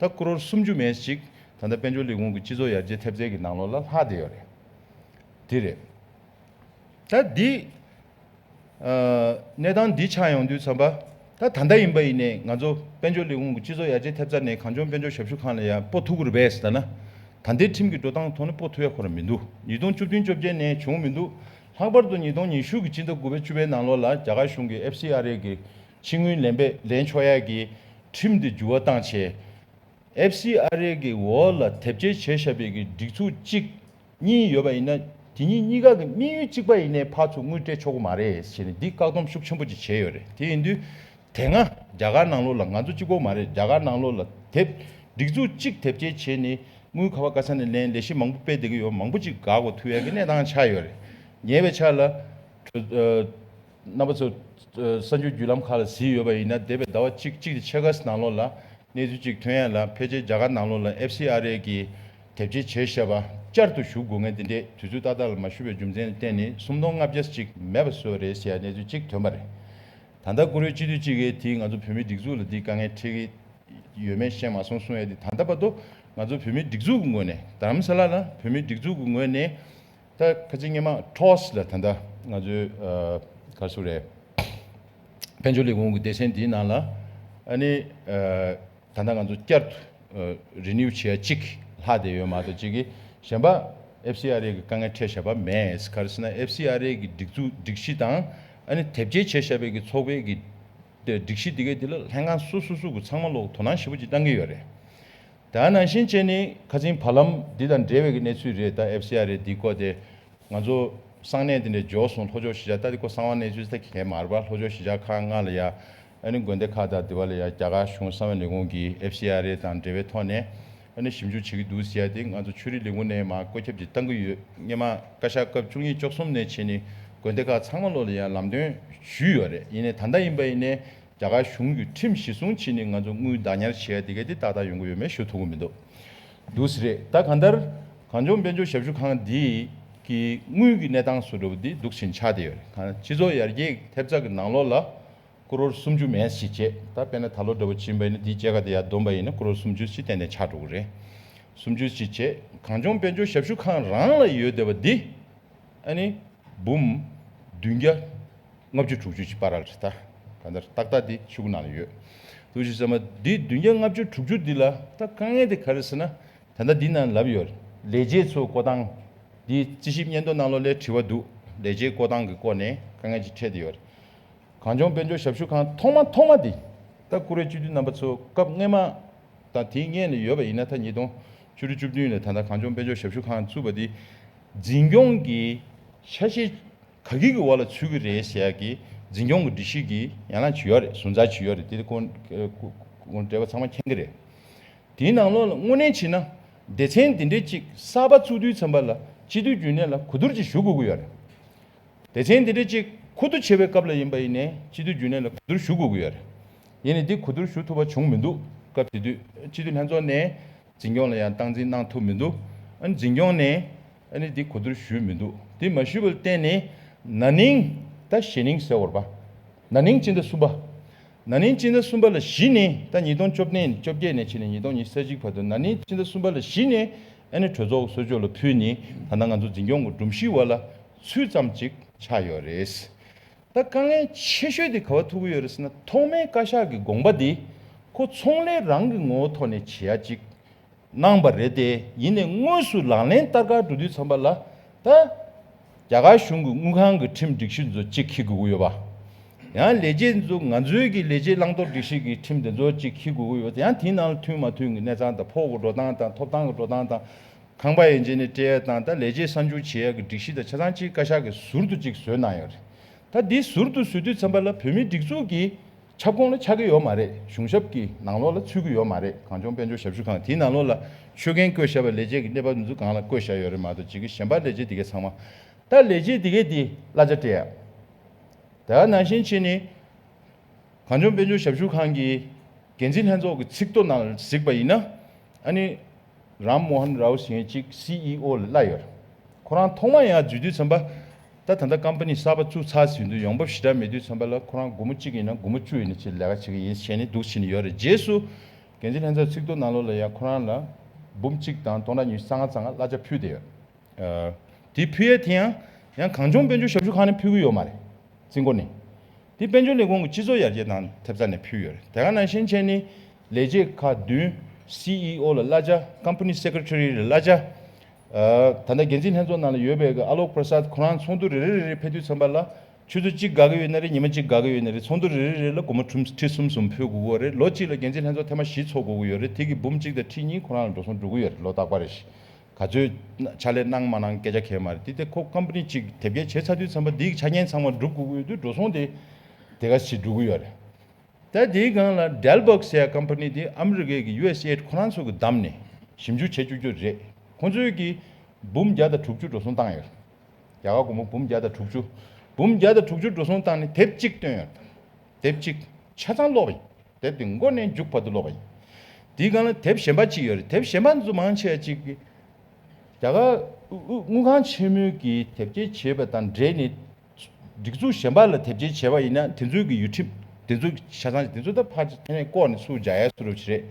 ད་ཀོ་རོར་སུམ་ཅུ་མན་ཞིག་ད་ལྟ་དཔལ་འབྱོར་ལས་ཁུངས་ཀྱི་སྤྱི་ཚོགས་ཡར་རྒྱས་ཐེབས་རྩའི་གི་ནང་ལོགས་ལ་ལྷག་བསྡད་ཡོད་རེད། དེ་རེད། ད་འདི། ཨ། གནས་སྟངས་འདི་ཆགས་ཡོང་དུས་ཙམ་པ། ད་ད་ལྟ་ཡིན་པ་ཡིན་ནའི་ང་ཚོ་དཔལ་འབྱོར་ལས་ཁུངས་ཀྱི་སྤྱི་ཚོགས་ཡར་རྒྱས་ཐེབས་རྩ་ནས་གངས་ལྗོངས་དཔལ་འབྱོར་ཞབས་ཞུ་ཁང་ལ་ཡང་སྤོ་ཐུབ་ཀྱི་རེད་པས་ཟེར་ན། ད་ལྟའི་ཁྲིམས་ཀྱི་འགྲོ་སྟངས་ཐོག་ནས་སྤོ་ཐུབ་ཡ་ཁོ་རང་མི་འདུག་ཉིས་སྟོང་བཅུ་བདུན་བཅོ་བརྒྱད་ནས་བྱུང་མི་འདུག་ལྷག་པར་དུ་ཉིས་སྟོང་ཉི་ཤུ་གི་སྤྱི་ཟླ་དགུ་པའི་བཅུ་པའི་ནང་ལོགས་ལ་རྒྱ་གར་གཞུང་གིས་ཨེཕ་སི་ཨར་ཨེ་གི་ཕྱི་དངུལ་ལེན་པའི་ལེན་ཆོག་ཡ་གི་ཁྲིམས་དེ་འགྱུར་བ་བཏང་བྱས། ཨེཕ་སི་ཨར་ཨེ་གི་འོག་ལ་དེབ་སྐྱེལ་བྱས་བཞག་པའི་གི་སྒྲིག་འཛུགས་གཅིག་གཉིས་ཡོད་པ་ཡིན་ན། དེ་གཉིས་གཉིས་ཀ་གི་དམིགས་ཡུལ་གཅིག་པ་ཡིན་ནའི་ཕར་ཚུར་དངུལ་སྤྲད་ཆོག་གི་མ་རེད་ཟེར་ནས་འདི་བཀག་སྡོམ་ཤུགས་ཆེན་པོ་ཅིག་བྱས་ཡོད་རེད། དེ་ཡིན་དུས་དེ་སྔ་རྒྱ་གར་ནང་ལོགས་ལ་ང་ཚོ་གཅིག་པོ་མ་རེད། རྒྱ་གར་ནང་ལོགས་ལ་དེབ་སྒྲིག་འཛུགས་གཅིག་དེབ་སྐྱེལ་བྱས་ནས་དངུལ་ག་བ་ག་ས་ནས་ལེན། ལས་གཞི་མང་པོ་སྤེལ་བསྡད་ཀྱི་ཡོད། མང་པོ་ཅིག་འགག་དགོས་ཐུག་ཡ་གི་གནས་སྟངས་ཆགས་ཡོད་རེད། ཉེ་བའི་ཆར་ལ། རྣམ་པ་ཚོ། གསར་འགྱུར་བརྒྱུད་ལམ་ཁག་ལ་གཟིགས་ཡོད་པ་ཡིན་ན། འདས་པའི་ཟླ་བ་གཅིག་གཅིག་དང་ཕྱེད་ཀ་ནང་ལོགས་ལ་གནས་ཚུལ་གཅིག་ཐོན་ཡ་ལ། ཕལ་ཆེར་རྒྱ་གར་ནང་ལོགས་ལ་ཨེཕ་སི་ཨར་ཨེ་གིས་དེབ་སྐྱེལ་བྱས་བཞག་པ་བསྐྱར་དུ་ཞུ་དགོས་མཁན་དེ་འདྲས་དུས་ཚོད་ཏག་ཏག་ལ་མ་ཞུས་པའི་རྒྱུ་མཚན་ལ་བརྟེན་ནས་སུམ་སྟོང་ལྔ་བརྒྱ་ཅིག་མེད་པ་བཟོས་པ་རེད་ཟེར་ཡ་གནས་ཚུལ་གཅིག་ཐོན་པ་རེད། ད་ལྟ་བཀུར་འོས་སྤྱི་འཐུས་གཅིག་གིས་དེ་ང་ཚོ་བོད་མིའི་སྒྲིག་འཛུགས་ལ་དེ་དཀའ་ངལ་འཕྲད་ཀྱི་ཡོད་མེད་ཤེས་མ་སོང་གསུང་ཡ་དེ། ད་ལྟ་བར་དུ་ང་ཚོ་བོད་མིའི་སྒྲིག་འཛུགས་ཀྱི་ངོས་ནས། རྡ་རམ་ས་ལ་ལ་བོད་མིའི་སྒྲིག་འཛུགས་ཀྱི་ངོས་ནས། ད་ཁ་ཅིག་སྔོན་མ་ཊོས་ལ་ད་ལྟ་ང་ཚོའི་ཨ་ག་རེ་ཟེར་རེད། དཔལ་འབྱོར་ལས་ཁུངས་ཀྱི་སྡེ་ཚན་འདིའི་ནང་ལ། ཨ་ནི་ཨ་ད་ལྟ་ང་ཚོ་བསྐྱར་དུ་ཨ་རི་ནིའུ་བྱེད་ཡ་གཅིག་ལྷག་བསྡད་ཡོད་མ་གཏོགས། གཅིག་གིས་གཞན་པ་ཨེཕ་སི་ཨར་ཨེ་གི་དཀའ་ངལ་འཕྲད་བཞག་པ་མེད། ག་རེ་ཟེར་ན་ཨེཕ་སི་ཨར་ཨེ་གི་སྒྲིག་འཛུགས་སྒྲིག་གཞི་དང་། ཨ་ནི་དེབ་སྐྱེལ་བྱས་བཞག་པའི་གི་ཚོགས་པའི་གི་སྒྲིག་གཞི་འདི་གའི་འདི་ལ་ལྷན་ཁང་སོ་སོ་སོ་གི་ཚང་མ་ལོག་དོ་སྣང་ཞེ་པོ་ཅིག་བཏང་གི་ཡོད་རེད། ད་ནང་བཞིན་བྱས་ནས་ཁ་སང་བར་ལམ་འདི་དང་འབྲེལ་བའི་གི་གནས་ཚུལ་རེད། ད་ཨེཕ་སི་ཨར་ཨེ་འདི་སྐོར་དེ་ང་ཚོ་གསང་གནས་དེ་འདྲ་འབྱོར་སོང་། ལྷོ་ཕྱོགས་གཞིས་ཆགས། ད་འདི་སྐོར་གསང་བ་གནས་ཚུལ་ད་གལ་མ་རེད་པ། ལྷོ་ཕྱོགས་གཞིས་ཆགས་ཁག་ལྔ་ལ་ཡ། ཨ་ནི་དགོན་སྡེ་ཁག་དང་འདི་བ་ལ་ཡ་རྒྱ་གར་གཞུང་གསང་བའི་ལས་ཁུངས་ཀྱིས་ཨེཕ་སི་ཨར་ཨེ་དང་འབྲེལ་བའི་ཐོག་ནས་ཨ་ནི་ཞིབ་འཇུག་བྱེད་ཀྱི་འདུག་ཟེར་ཡ་དེ། ང་ཚོ་ཆོས་རིག་ལས་ཁུངས་ནས་མར་བཀོད་ཁྱབ་ཅིག་བཏང་གི་ཡོད། སྔོན་མ་བཀའ་ཤག་སྐབས་བཅུ་གཉིས་བཅུ་གསུམ་ནས་བྱས་ནས་དགོན་སྡེ་ཁག་ཚང་མ་ལོག་ལ་ཡ་ལམ་སྟོན་ཞུས་ཡོད་རེད། ཡིན་ནའི་ད་ལྟ་ཡིན་པ་ཡིན་ནའི་རྒྱ་གར་གཞུང་གི་ཁྲིམས་གཞི་བཟུང་བྱས་ནས་ང་ཚོ་དངུལ་བདག་ཉར་བྱེད་ཡ་དེ་ག་དེ་ཏག་ཏག་ཡོང་གི་ཡོད་མེད་ཞུ་ཐུབ་ཀྱི་མི་འདུག་འདུག་སེ་རེད། ད་གང་ལྟར་གངས་ལྗོངས་དཔལ་འབྱོར་ཞབས་ཞུ་ཁང་འདི་གི་དངུལ་གྱི་གནས་སྟངས་སུ་འགྲོ་བ་འདི་འདུག་སེ་ཆགས་བསྡད་ཡོད་རེད། སྤྱི་ཚོགས་ཡར་རྒྱས་ཐེབས་རྩ་གི་ནང་ལོགས་ལ་ཀོ་རོར་སུམ་ཅུ་མན་ཞིག་བྱས། ད་དཔེར་ན་ད་ལོ་འདྲ་བོ་ཕྱིན་པ་ཡིན་ན་འདིའི་སྐྱེད་ཀ་དེ་ཡར་བསྡོམས་པ་ཡིན་ན་ཀོ་རོར་སུམ་ཅུ་ཞིག་ཏན་ཏན་ཆགས་འགྲོ་གི་རེད། སུམ་ཅུ་ཞིག་བྱས། གངས་ལྗོངས་དཔལ་འབྱོར་ཞབས་ཞུ་ཁང་རང་ལ་ཡོད་བསྡད་པ་འདི། ཨ་ནི་འབུམ་བདུན་བརྒྱ་ལྔ་བཅུ་དྲུག་ཅུ་ཅིག་བར་རེད། ད་ག་འདྲ་ཏག་ཏག་འདི་ཤོག་གུ་ནང་ལ་ཡོད། འདུག་སེ་བྱས་ཙང་འདི་བདུན་བརྒྱ་ལྔ་བཅུ་དྲུག་ཅུ་འདི་ལ་ད་དཀའ་ངལ་དེ་ག་རེ་ཟེར་ན། ད་ལྟ་འདི་ནང་ལབ་ཡོད་རེད། ལས་བྱེད་ཚོ་བསྐོ་སྟངས། འདི་རྩིས་ཞིབ་སྙན་ཐོ་ནང་ལོགས་ལ་དྲི་བ་འདུག་ལས་བྱེད་བསྐོ་སྟངས་ཀྱི་སྐོར་ནས་དཀའ་ངལ་ཅིག་འཕྲད་བསྡད་ཡོད་རེད། གངས་ལྗོངས་དཔལ་འབྱོར་ཞབས་ཞུ་ཁང་ཐོག་མ་ཐོག་མ་འདི། ད་བཀུར་འོས་སྤྱི་འཐུས་རྣམ་པ་ཚོ་སྐབས་སྔོན་མ་དང་དེའི་སྔོན་ལ་ཡོད་པ་ཡིན་ན། ད་ཉིས་སྟོང་བཅུ་དྲུག་བཅུ་བདུན་ལ་ད་ལྟ་གངས་ལྗོངས་དཔལ་འབྱོར་ཞབས་ཞུ་ཁང་བཙུགས་པ་འདི་འཛིན་སྐྱོང་གི་ཆ་ཤས་ག་གི་གི་འོག་ལ་ཚུད་ཀྱི་རེད་ཟེར་ཡ་གི་འཛིན་སྐྱོང་གི་སྒྲིག་གཞི་གི་ཡན་ལག་ཅིག་ཡོད་རེད། ཟུར་འཛར་ཅིག་ཡོད་རེད། དེ་ཁོང་ཁོང་བགྲེས་པ་ཚང་མ་མཁྱེན་གྱི་རེད། དེའི་ནང་ལོགས་ལ་དངོས་གནས་བྱས་ན་སྡེ་ཚན་འདི་འདྲས་ཅིག་གསར་པ་བཙུགས་དུས་ཙམ་པ་ལ་སྤྱི་འཐུས་རྒྱུན་ལས་ལ་གོ་བསྡུར་ཅིག་ཞུ་དགོས་ཀྱི་ཡོད་རེད། སྡེ་ཚན་འདི་འདྲས་ཅིག་མཁོ་བསྡུ་བྱེད་པའི་སྐབས་ལ་ཡིན་པ་ཡིན་ནའི་སྤྱི་འཐུས་རྒྱུན་ལས་ལ་གོ་བསྡུར་ཞུ་དགོས་ཀྱི་ཡོད་རེད། ཡིན་ནའི་འདི་གོ་བསྡུར་ཞུ་ཐུབ་པ་བྱུང་མི་འདུག་སྐབས་དེ་དུས་སྤྱི་འཐུས་ལྷན་ཚོགས་ནས་འཛིན་སྐྱོང་ལ་ཡང་སྟངས་འཛིན་གནང་ཐུབ་མི་འདུག་ཨ་ནི་འཛིན་སྐྱོང་ནས་ཨ་ནི་འདི་གོ་བསྡུར་ཞུས་མི་འདུག་འདི་མ་ཞུས་པར་བརྟེན་ནས་ན་ནིང་། ད་གཞེས་ནིང་ཟེར་བ་རེད་པ། ན་ནིང་སྤྱི་ཟླ་གསུམ་པ། ན་ནིང་སྤྱི་ཟླ་གསུམ་པ་ལ་གཞི་ནས་ད་ཉིས་སྟོང་བཅོ་བརྒྱད་བཅོ་བརྒྱད་ནས་ཕྱིན་ནས་ཉིས་སྟོང་ཉི་ཤུ་རྩ་གཅིག་བར་དུ་ན་ནིང་སྤྱི་ཟླ་གསུམ་པ་ལ་གཞི་ནས་ཨ་ནི་གྲོས་ཚོགས་གསར་འཇོག་ལ་ཕུལ་ནས་ད་ལྟ་ང་ཚོ་འཛིན་སྐྱོང་གི་སྒྲོམ་གཞི་བར་ལ་ཚུད་ཙམ་ཅིག་ཆགས་ཡོད་རེད། ད་དཀའ་ངལ་ཆེ་ཤོས་དེ་ག་བ་ཐུག་གི་ཡོད་རེད་ཟེར་ན། ཐོག་མའི་བཀའ་ཤག་གི་དགོངས་པ་དེ་ཁོ་ཚོང་ལས་རང་གི་ངོ་བོ་ཐོག་ནས་བྱེད་ཡ་ཅིག་གནང་པ་རེད་དེ། ཡིན་ནའི་དངོས་སུ་ལག་ལེན་བསྟར་གར་འགྲོ་དུས་ཙམ་པ་ལ་ད་རྒྱ་གར་གཞུང་གི་དངུལ་ཁང་གི་ཁྲིམས་སྒྲིག་གཞི་ཚོ་གཅིག་འཁྱེར་དགོས་ཀྱི་ཡོད་པ། ཡང་ལས་བྱེད་ཚོ་ང་ཚོའི་གི་ལས་བྱེད་བླང་དོར་སྒྲིག་གཞི་གི་ཁྲིམས་དེ་ཚོ་གཅིག་འཁྱེར་དགོས་ཀྱི་ཡོད། ཡང་དེའི་ནང་ལ་མཐུན་མ་མཐུན་གྱི་གནས་སྟངས་དང་། ཕོགས་ཀྱི་འགྲོ་སྟངས་དང་། ཐོབ་ཐང་གི་འགྲོ་སྟངས་དང་། ཁང་པ་ཡན་ཆད་ནས་སྤྲད་ཡ་དང་། ད་ལས་བྱེད་གསར་འཇུག་བྱེད་ཡ་གི་སྒྲིག་གཞི་དང་ཆ་ཚང་གཅིག་བཀའ་ཤག་གིས་ཟུར་དུ་གཅིག་བཟོས་གནང་ཡོད་རེད། ད་འདི་ཟུར་དུ་བཟོས་དུས་ཙམ་པ་ལ་བོད་མིའི་སྒྲིག་འཛུགས་ཀྱི་ཁྱབ་ཁོངས་ལ་ཆགས་ཀྱི་ཡོད་མ་རེད། གཞུང་ཞབས་ཀྱི་ནང་ལོགས་ལ་ཚུད་ཀྱི་ཡོད་མ་རེད། གངས་ལྗོངས་དཔལ་འབྱོར་ཞབས་ཞུ་ཁང་དེའི་ནང་ལོགས་ལ་ཆོད་གན་བཀོད་བཞག་པའི་ལས་བྱེད་ཀྱི་གནས་བབ་འདི་ཚོ་སྒང་ལ་བཀོད་བཞག་ཡོད་རེད་མ་གཏོགས། ཅིག་གི་གཞན་པ་ལས་བྱེད་དེ་གའི་ཚང་མ། ད་ལས་བྱེད་དེ་གའི་དེ་གླ་ཆ་སྤྲད་ཡ། དེ་ནང་བཞིན་བྱས་ནས། གངས་ལྗོངས་དཔལ་འབྱོར་ཞབས་ཞུ་ཁང་གི་འགན་འཛིན་ལྷན་ཚོགས་ཀྱི་ཚིག་ཐོ་ནང་ལ་གཟིགས་པ་ཡིན་ན། ཨ་ནི་རམ་མོ་ཧན་རའོ་ཟེར་མཁན་གཅིག་སི་ཨི་ཨོ་ལ་གླ་ཡོད་རེད། ཁོ་རང་ཐོག་མ་ཡར་འཛུལ་དུས་ཙམ་པ། ད་ད་ལྟ་ཀམ་པ་ནི་གསར་པ་བཙུགས་ཚར་ཟིན་དུས་ཡོང་འབབ་ཞེ་དྲག་མེད་དུས་ཙམ་པ་ལ། ཁོ་རང་སྒོར་མོ་གཅིག་ཡིན་ན་སྒོར་མོ་བཅུ་ཡིན་ན་ཅིག་ལས་ཀ་བྱེད་ཀྱི་ཡིན་བྱས་ནས་འདུག་བྱས་ནས་ཡོད་རེད། རྗེས་སུ་འགན་འཛིན་ལྷན་ཚོགས་ཚིག་ཐོ་ནང་ལོགས་ལ་ཡང་ཁོ་རང་ལ་འབུམ་གཅིག་དང་སྟོང་ཕྲག་ཉི་ཤུ་རྩ་ལྔ་རྩ་ལྔ་གླ་ཆ་ཕུལ་བསྡད་ཡོད། ཨ། དེ་ཕུལ་ཡས་དེ་ཡང་ཡང་གངས་ལྗོངས་དཔལ་འབྱོར་ཞབས་ཞུ་ཁང་ནས་ཕུལ་གྱི་ཡོད་མ་རེད། རྩིས་འགོ་ནས། དེ་དཔལ་འབྱོར་ལས་ཁུངས་ཀྱི་སྤྱི་ཚོགས་ཡར་རྒྱས་དང་ཐེབས་རྩ་ནས་ཕུལ་ཡོད་རེད། དེ་ག་ནང་བཞིན་བྱས་ནས་ལས་བྱེད་ཁག་བདུན། སི་ཨི་ཨོ་ལ་གླ་ཆ། ཀམ་པ་ནི་སེ་ཀེ་རེ་ཊ་རི་ལ་གླ་ཆ། ཨ། ད་ལྟ་འགན་འཛིན་ལྷན་ཚོགས་ནང་ལ་ཡོད་པའི་གི་ཨ་ལོག་པྲ་སཱད་ཁོ་རང་ཚོགས་འདུ་རེ་རེ་རེ་རེ་ཕེབས་དུས་ཙམ་པ་ལ། ཆུ་ཚོད་གཅིག་འགག་གི་ཡོད་ན་རེད། ཉི་མ་གཅིག་འགག་གི་ཡོད་ན་རེད། ཚོགས་འདུ་རེ་རེ་རེ་ལ་སྒོར་མོ་ཁྲི་ཁྲི་གསུམ་གསུམ་ཕུལ་དགོས་ཀྱི་ཡོད་རེད། ལོ་གཅིག་ལ་འགན་འཛིན་ལྷན་ཚོགས་ཐེངས་མ་བཞི་ཚོགས་དགོས་ཀྱི་ཡོད་རེད། དེ་གི་འབུམ་གཅིག་དང་ཁྲི་གཉིས་ཁོ་རང་ལ་འགྲོ་སོང་འགྲོ་གི་ཡོད་རེད། ལོ་རྟག་པར་རེ་བཞིན། ག་ཚོད་ཕྱག་ལས་གནང་མ་གནང་སྐད་ཆ་གང་ཡང་མ་རེད། དེ་དེ་ཁོ་ཀམ་པ་ནི་གཅིག་དེབ་སྐྱེལ་བྱས་ཚར་དུས་ཙམ་པ་འདིའི་ཆ་རྐྱེན་ཚང་མ་འགྲུབ་དགོས་ཀྱི་ཡོད་དུས་འགྲོ་སོང་དེ་དེ་ག་ཞིག་འགྲོ་གི་ཡོད་རེད། ད་དེའི་སྒང་ལ་ཌེལ་བག་ཟེར་ཡ་ཀམ་པ་ནི་དེ་ཨ་མི་རི་ཀའི་གི་ཡུ་ཨེ་སི་ཨེ་ཌི་ཁོ་རང་ཚོ་གི་བདམས་ནས་ཞིབ་འཇུག་བྱེད་བཅུག་རྒྱུ་རེད། ཁོང་ཚོས་གི་འབུམ་བརྒྱ་དང་དྲུག་ཅུ་འགྲོ་སོང་བཏང་ཡོད། རྒྱ་གར་སྒོར་མོ་འབུམ་བརྒྱ་དང་དྲུག་ཅུ། འབུམ་བརྒྱ་དང་དྲུག་ཅུ་འགྲོ་སོང་བཏང་ནས་དེབ་གཅིག་བཏོན་ཡོད། དེབ་གཅིག་ཆ་ཚང་ཀློག་པ་ཡིན། དེབ་དེ་མགོ་ནས་མཇུག་བར་དུ་ཀློག་པ་ཡིན། དེའི་སྒང་ལ་དེབ་གཞན་པ་གཅིག་ཡོད་རེད། དེབ་གཞན་པ་ཚོ་མང་ཆེ་བ་གཅིག་གི་རྒྱ་གར་དངུལ་ཁང་ཆེན་མོའི་གི་དེབ་སྐྱེལ་བྱས་པ་དང་འབྲེལ་ནས། སྒྲིག་འཛུགས་གཞན་པ་ལ་དེབ་སྐྱེལ་བྱས་པ་ཡིན་ན་དེ་ཚོའི་གི་ཡུལ་ཁྲིམས་དེ་ཚོ་ཆ་ཚང་དེ་ཚོ་ད་ཕར་ཚུར་ནས་ལྐོག་ནས་ཚུར་འཇགས་ཡ་སུ་རུབ་ཅིག་རེད།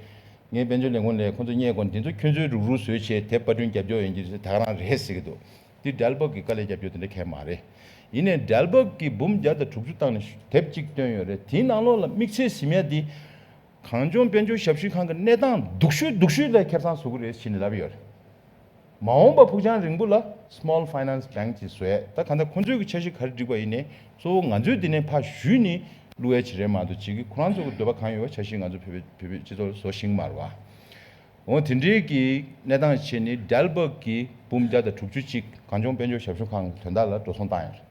ངས་དཔལ་འབྱོར་ལས་ཁུངས་ལ་ཁོང་ཚོ་བསྙད་དགོས། འདི་ཚོ་ཁྱོད་ཚོའི་རུག་རུག་བཟོས་བྱས་དེབ་པར་སྐྲུན་རྒྱབ་སྐྱོར་ཡོང་གི་རེད། ད་ག་རང་རེད་ཟེར་གི་འདུག། འདི་ཌེལ་བག་གི་དཀའ་ལས་རྒྱབ་སྐྱོར་དེ་འདྲ་གང་ཡང་མ་རེད། ཡིན་ནའི་ཌེལ་བག་གིས་འབུམ་བརྒྱ་དང་དྲུག་ཅུ་བཏང་ནས་དེབ་གཅིག་བཏོན་ཡོད་རེད། དེའི་ནང་ལོགས་ལ་དམིགས་བསལ་ཟིན་ཡ་འདི་གངས་ལྗོངས་དཔལ་འབྱོར་ཞབས་ཞུ་ཁང་གི་གནས་སྟངས་སྡུག་ཤོས་སྡུག་ཤོས་ལ་ཁེ་བཟང་བཟོ་གི་རེད་ཟེར་ནས་ལབ་ཡོད་རེད། མ་འོངས་པ་ཕུགས་རྒྱང་རིང་པོ་ལ་Small Finance Bank ཅིག་བཟོ་ཡས། ད་གང་ལྟར་ཁོང་ཚོའི་གི་འཆར་གཞི་ག་རེ་བསྒྲིགས་པ་ཡིན་ནའི་གཙོ་བོ་ང་ཚོས་འདི་ནས་ཕར་གཞུས་ནས་བླུག་ཡས་ཅིག་རེད་མ་གཏོགས། ཅིག་གི་ཁོ་རང་ཚོ་གི་འདོད་པ་གང་ཡོད་པ་འཆར་གཞི་ང་ཚོ་བོད་པའི་བོད་པའི་སྤྱི་ཚོགས་ལ་བཟོ་ཤེས་ཀྱི་མ་རེད་བ། འོ་དེ་འདྲའི་གི་གནས་སྟངས་བྱས་ནས་ཌེལ་བག་གིས་འབུམ་བརྒྱ་དང་དྲུག་ཅུ་གཅིག་གངས་ལྗོངས་དཔལ་འབྱོར་ཞབས་ཞུ་ཁང་གི་དོན་དག་ལ་འགྲོ་སོང་བཏང་ཡོད་རེད།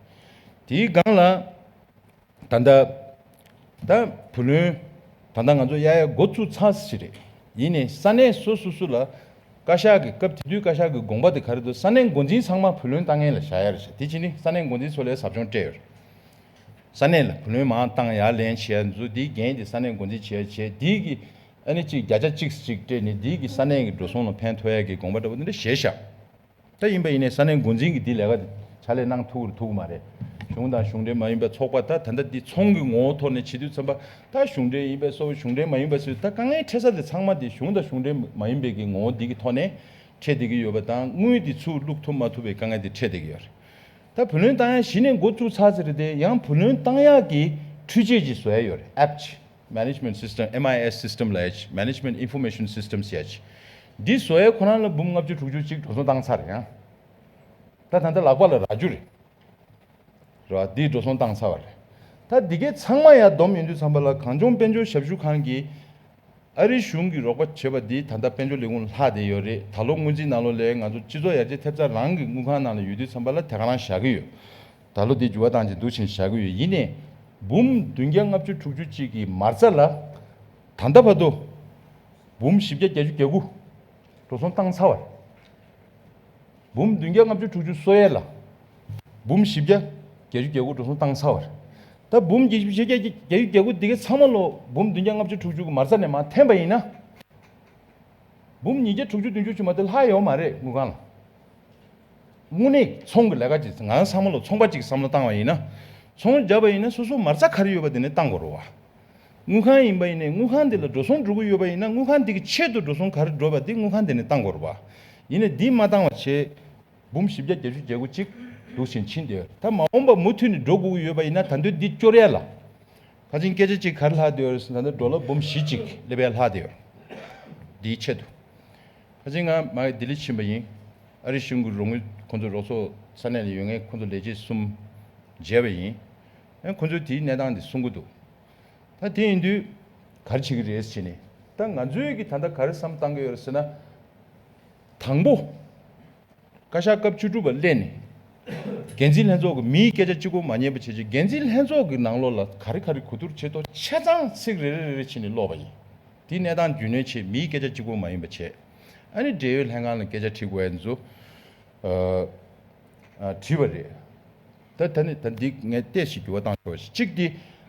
དེའི་སྒང་ལ། ད་ལྟ། ད་བུ་ལོན། ད་ལྟ་ང་ཚོ་གཡར་ཡ་འགོ་བཙུགས་ཚར་ཟིན་རེད། ཡིན་ནའི་ས་གནས་སོ་སོ་སོ་ལ། བཀའ་ཤག་གི་སྐབས་དེ་དུས་བཀའ་ཤག་གི་དགོངས་པ་དེ་ག་རེ་འདུག། ས་གནས་འགོ་འཛིན་ཚང་མ་བུ་ལོན་བཏང་མཁན་ལ་བཞག་ཡ་རེད་ཤག། དེ་བྱས་ནས་ས་གནས་འགོ་འཛིན་ཚོ་ལ་ཟབ་སྦྱོང་སྤྲད་ཡོད་རེད། ས་གནས་ལ་བུ་ལོན་མང་བཏང་ཡར་ལེན་བྱེད་ཡ་ཚོ་དེའི་འགན་དེ་ས་གནས་འགོ་འཛིན་བྱེད་ཡ་བྱས། དེའི་གི་ཨ་ནི་གཅིག་བརྒྱ་ཆ་གཅིག་ཅིག་སྤྲད་ནས་དེའི་གི་ས་གནས་ཀྱི་འགྲོ་སོང་ལ་ཕན་ཐོགས་ཡ་གི་དགོངས་པ་འདྲ་པོ་དེ་འདྲ་བཞེས་ཤག། ད་ཡིན་པ་ཡིན་ནའི་ས་གནས་འགོ་འཛིན་གྱིས་འདི་ལས་ཀ་འདི་ཕྱག་ལས་གནང་ཐུབ་རུ་ཐུབ་ཀྱི་མ་རེད། གཞུང་དང་གཞུང་འབྲེལ་མ་ཡིན་པའི་ཚོགས་པ། ད་ད་ལྟ་འདི་ཚོང་གི་ངོ་བོ་ཐོག་ནས་བྱེད་དུས་ཙམ་པ། ད་གཞུང་འབྲེལ་ཡིན་པའི་སོགས་གཞུང་འབྲེལ་མ་ཡིན་པ་ཟེར། ད་དཀའ་ངལ་འཕྲད་ས་དེ་ཚང་མ་དེ་གཞུང་དང་གཞུང་འབྲེལ་མ་ཡིན་པའི་གི་ངོ་བོ་འདི་གི་ཐོག་ནས་འཕྲད་བསྡད་ཀྱི་ཡོད་པ་དང་། དངུལ་འདི་ཚུར་བླུག་ཐུབ་མ་ཐུབ་པའི་དཀའ་ངལ་དེ་འཕྲད་བསྡད་ཀྱི་ཡོད་རེད། ད་བུ་ལོན་བཏང་ཡ་གཞི་ནས་འགོ་བཙུགས་ཚར་ཟེར་རེད་དེ། ཡང་བུ་ལོན་བཏང་ཡག་གི་འཕྲུལ་ཆས་ཅིག་བཟོ་ཡ་ཡོད་རེད། ཨེབ་ཅིག། Management System། M I S System ལབ་ཡ་ཅིག། Management Information System ཟེར་ཡ་ཅིག། འདི་བཟོ་ཡ་ཁོ་རང་ལ་འབུམ་ལྔ་བཅུ་དྲུག་ཅུ་ཅིག་འགྲོ་སོང་བཏང་ཚར་རེད། ཡང་ད་ད་ལྟ་ལག་པ་ལ་རག་རྒྱུ་རེད། རེད་བ། འདི་འགྲོ་སོང་བཏང་ཚར་བ་རེད། ད་འདི་གའི་ཚང་མ་ཡར་བསྡོམས་ཡོང་དུས་ཙམ་པ་ལ་གངས་ལྗོངས་དཔལ་འབྱོར་ཞབས་ཞུ་ཁང་གིས་ཨ་རིའི་གཞུང་གིས་རོགས་པ་བྱས་པ་འདི་ད་ལྟ་དཔལ་འབྱོར་ལས་ཁུངས་ལྷག་བསྡད་ཡོད་རེད། ད་ལོ་སྔོན་རྩིས་ནང་ལོགས་ལ་ང་ཚོ་སྤྱི་ཚོགས་ཡར་རྒྱས་ཐེབས་རྩ་རང་གི་དངུལ་ཁང་ནང་ལ་ཡོད་དུས་ཙམ་པ་ལ་དེ་ག་རང་བཞག་གི་ཡོད། ད་ལོ་འདི་འགྱུར་བ་བཏང་བྱས་འདུག་བྱས་བཞག་གི་ཡོད། ཡིན་ནའི་འབུམ་བདུན་བརྒྱ་ལྔ་བཅུ་དྲུག་ཅུ་གཅིག་གི་མ་རྩ་ལ་ད་ལྟ་བར་དུ་འབུམ་བཞི་བརྒྱ་བརྒྱད་ཅུ་གྱ་དགུ་འགྲོ་སོང་བཏང་ཚར་བ་རེད། འབུམ་བདུན་བརྒྱ་ལྔ་བཅུ་དྲུག་ཅུ་གསོ་ཡས་ལ་འབུམ་བཞི་བརྒྱ་བརྒྱད་ཅུ་གྱ་དགུ་འགྲོ་སོང་བཏང་ཚར་བ་རེད། ད་འབུམ་བཞི་བརྒྱ་བརྒྱད་ཅུ་གྱ་དགུ་འདི་གའི་ཚང་མ་ལོ་འབུམ་བདུན་བརྒྱ་ལྔ་བཅུ་དྲུག་ཅུ་གི་མ་རྩ་ནས་མར་འཐེན་པ་ཡིན་ན། འབུམ་ཉིས་བརྒྱ་དྲུག་ཅུ་བདུན་ཅུ་ཅིག་མ་གཏོགས་ལྷག་ཡོད་མ་རེད་དངུལ་ཁང་ལ། དངོས་གནས་ཚོང་གི་ལས་ཀ་ཅིག་ང་རང་ཚང་མ་ལོ་ཚོང་པ་ཅིག་བསམ་བློ་བཏང་བ་ཡིན་ན། ཚོང་བརྒྱབ་པ་ཡིན་ན་སོ་སོ་མ་རྩ་ག་རེ་ཡོད་པ་དེ་ནས་བཏང་དགོས་རེད་བ། དངུལ་ཁང་ཡིན་པ་ཡིན་ནའི་དངུལ་ཁང་དེ་ལ་འགྲོ་སོང་འགྲོ་གི་ཡོད་པ་ཡིན་ན་དངུལ་ཁང་དེ་གི་ཆེད་དུ་འགྲོ་སོང་ག་རེ་འགྲོ་བ་དེ་དངུལ་ཁང་དེ་ནས་བཏང་དགོས་རེད་པ། ཡིན་ནའི་འདི་མ་བཏང་བ་བྱས། འབུམ་བཞི་བརྒྱ་བརྒྱད་ཅུ་གྱ་དགུ་གཅིག་འདུག་བཞིན་ཕྱིན་བསྡད་ཡོད་རེད། ད་མ་འོངས་པ་མུ་མཐུད་ནས་འགྲོ་དགོས་ཀྱི་ཡོད་པ་ཡིན་ན་ད་དུང་འདི་སྐྱོར་ཡ་ལ། ཁ་ཅིག་སྐད་ཆ་གཅིག་ག་རེ་ལྷག་བསྡད་ཡོད་རེད་ཟེར་ན་ད་ལྟ་ཌོ་ལར་འབུམ་བཞི་གཅིག་སླེབས་ཡ་ལྷག་བསྡད་ཡོད་རེད། འདིའི་ཆེད་དུ། ཁ་ཅིག་ང་མར་ལྡི་ལི་ཕྱིན་པ་ཡིན། ཨ་རིའི་གཞུང་གི་རོགས་དངུལ་ཁོང་ཚོ་རོགས་ཚོགས་ས་གནས་ལ་ཡོད་མཁན་ཁོང་ཚོ་ལས་བྱེད་གསུམ་མཇལ་བ་ཡིན། ཨ་ཁོང་ཚོས་དེའི་གནས་སྟངས་འདི་གསུང་གི་འདུག་ད་དེ་ཡིན་དུས་ག་རེ་བྱེད་ཀྱི་རེད་ཟེར་ནས། ད་ང་ཚོས་ཀྱི་ད་ལྟ་ག་རེ་བསམ་བཏང་གི་ཡོད་རེད་ཟེར་ན། དང་པོ། བཀའ་ཤག་སྐབས་བཅུ་དྲུག་པ་སླེབས་ནས། འགན་འཛིན་ལྷན་ཚོགས་ཀྱི་མིའི་སྐད་ཆ་གཅིག་པོ་མ་ཉན་པ་བྱས་རྗེས་འགན་འཛིན་ལྷན་ཚོགས་ཀྱི་ནང་ལོགས་ལ་ག་རེ་ག་རེ་གོ་བསྡུར་བྱེད་ཐུབ་ཆ་ཚང་ཚིག་རེ་རེ་རེ་རེ་བྱས་ནས་ཀློག་པ་ཡིན། དེའི་གནས་སྟངས་རྒྱུས་ལོན་བྱས་མིའི་སྐད་ཆ་གཅིག་པོ་མ་ཡིན་པ་བྱས། ཨ་ནི་འབྲེལ་ཡོད་ལྷན་ཁང་ལ་སྐད་ཆ་དྲི་དགོས་ཡ་ཚོ། ཨ། ཨ། བྲིས་པ་རེད། ད་ད་ནི་ད་འདི་ངས་ཏོག་ཙམ་འགྱུར་བ་བཏང་ཆོག་ཅིག་འདི་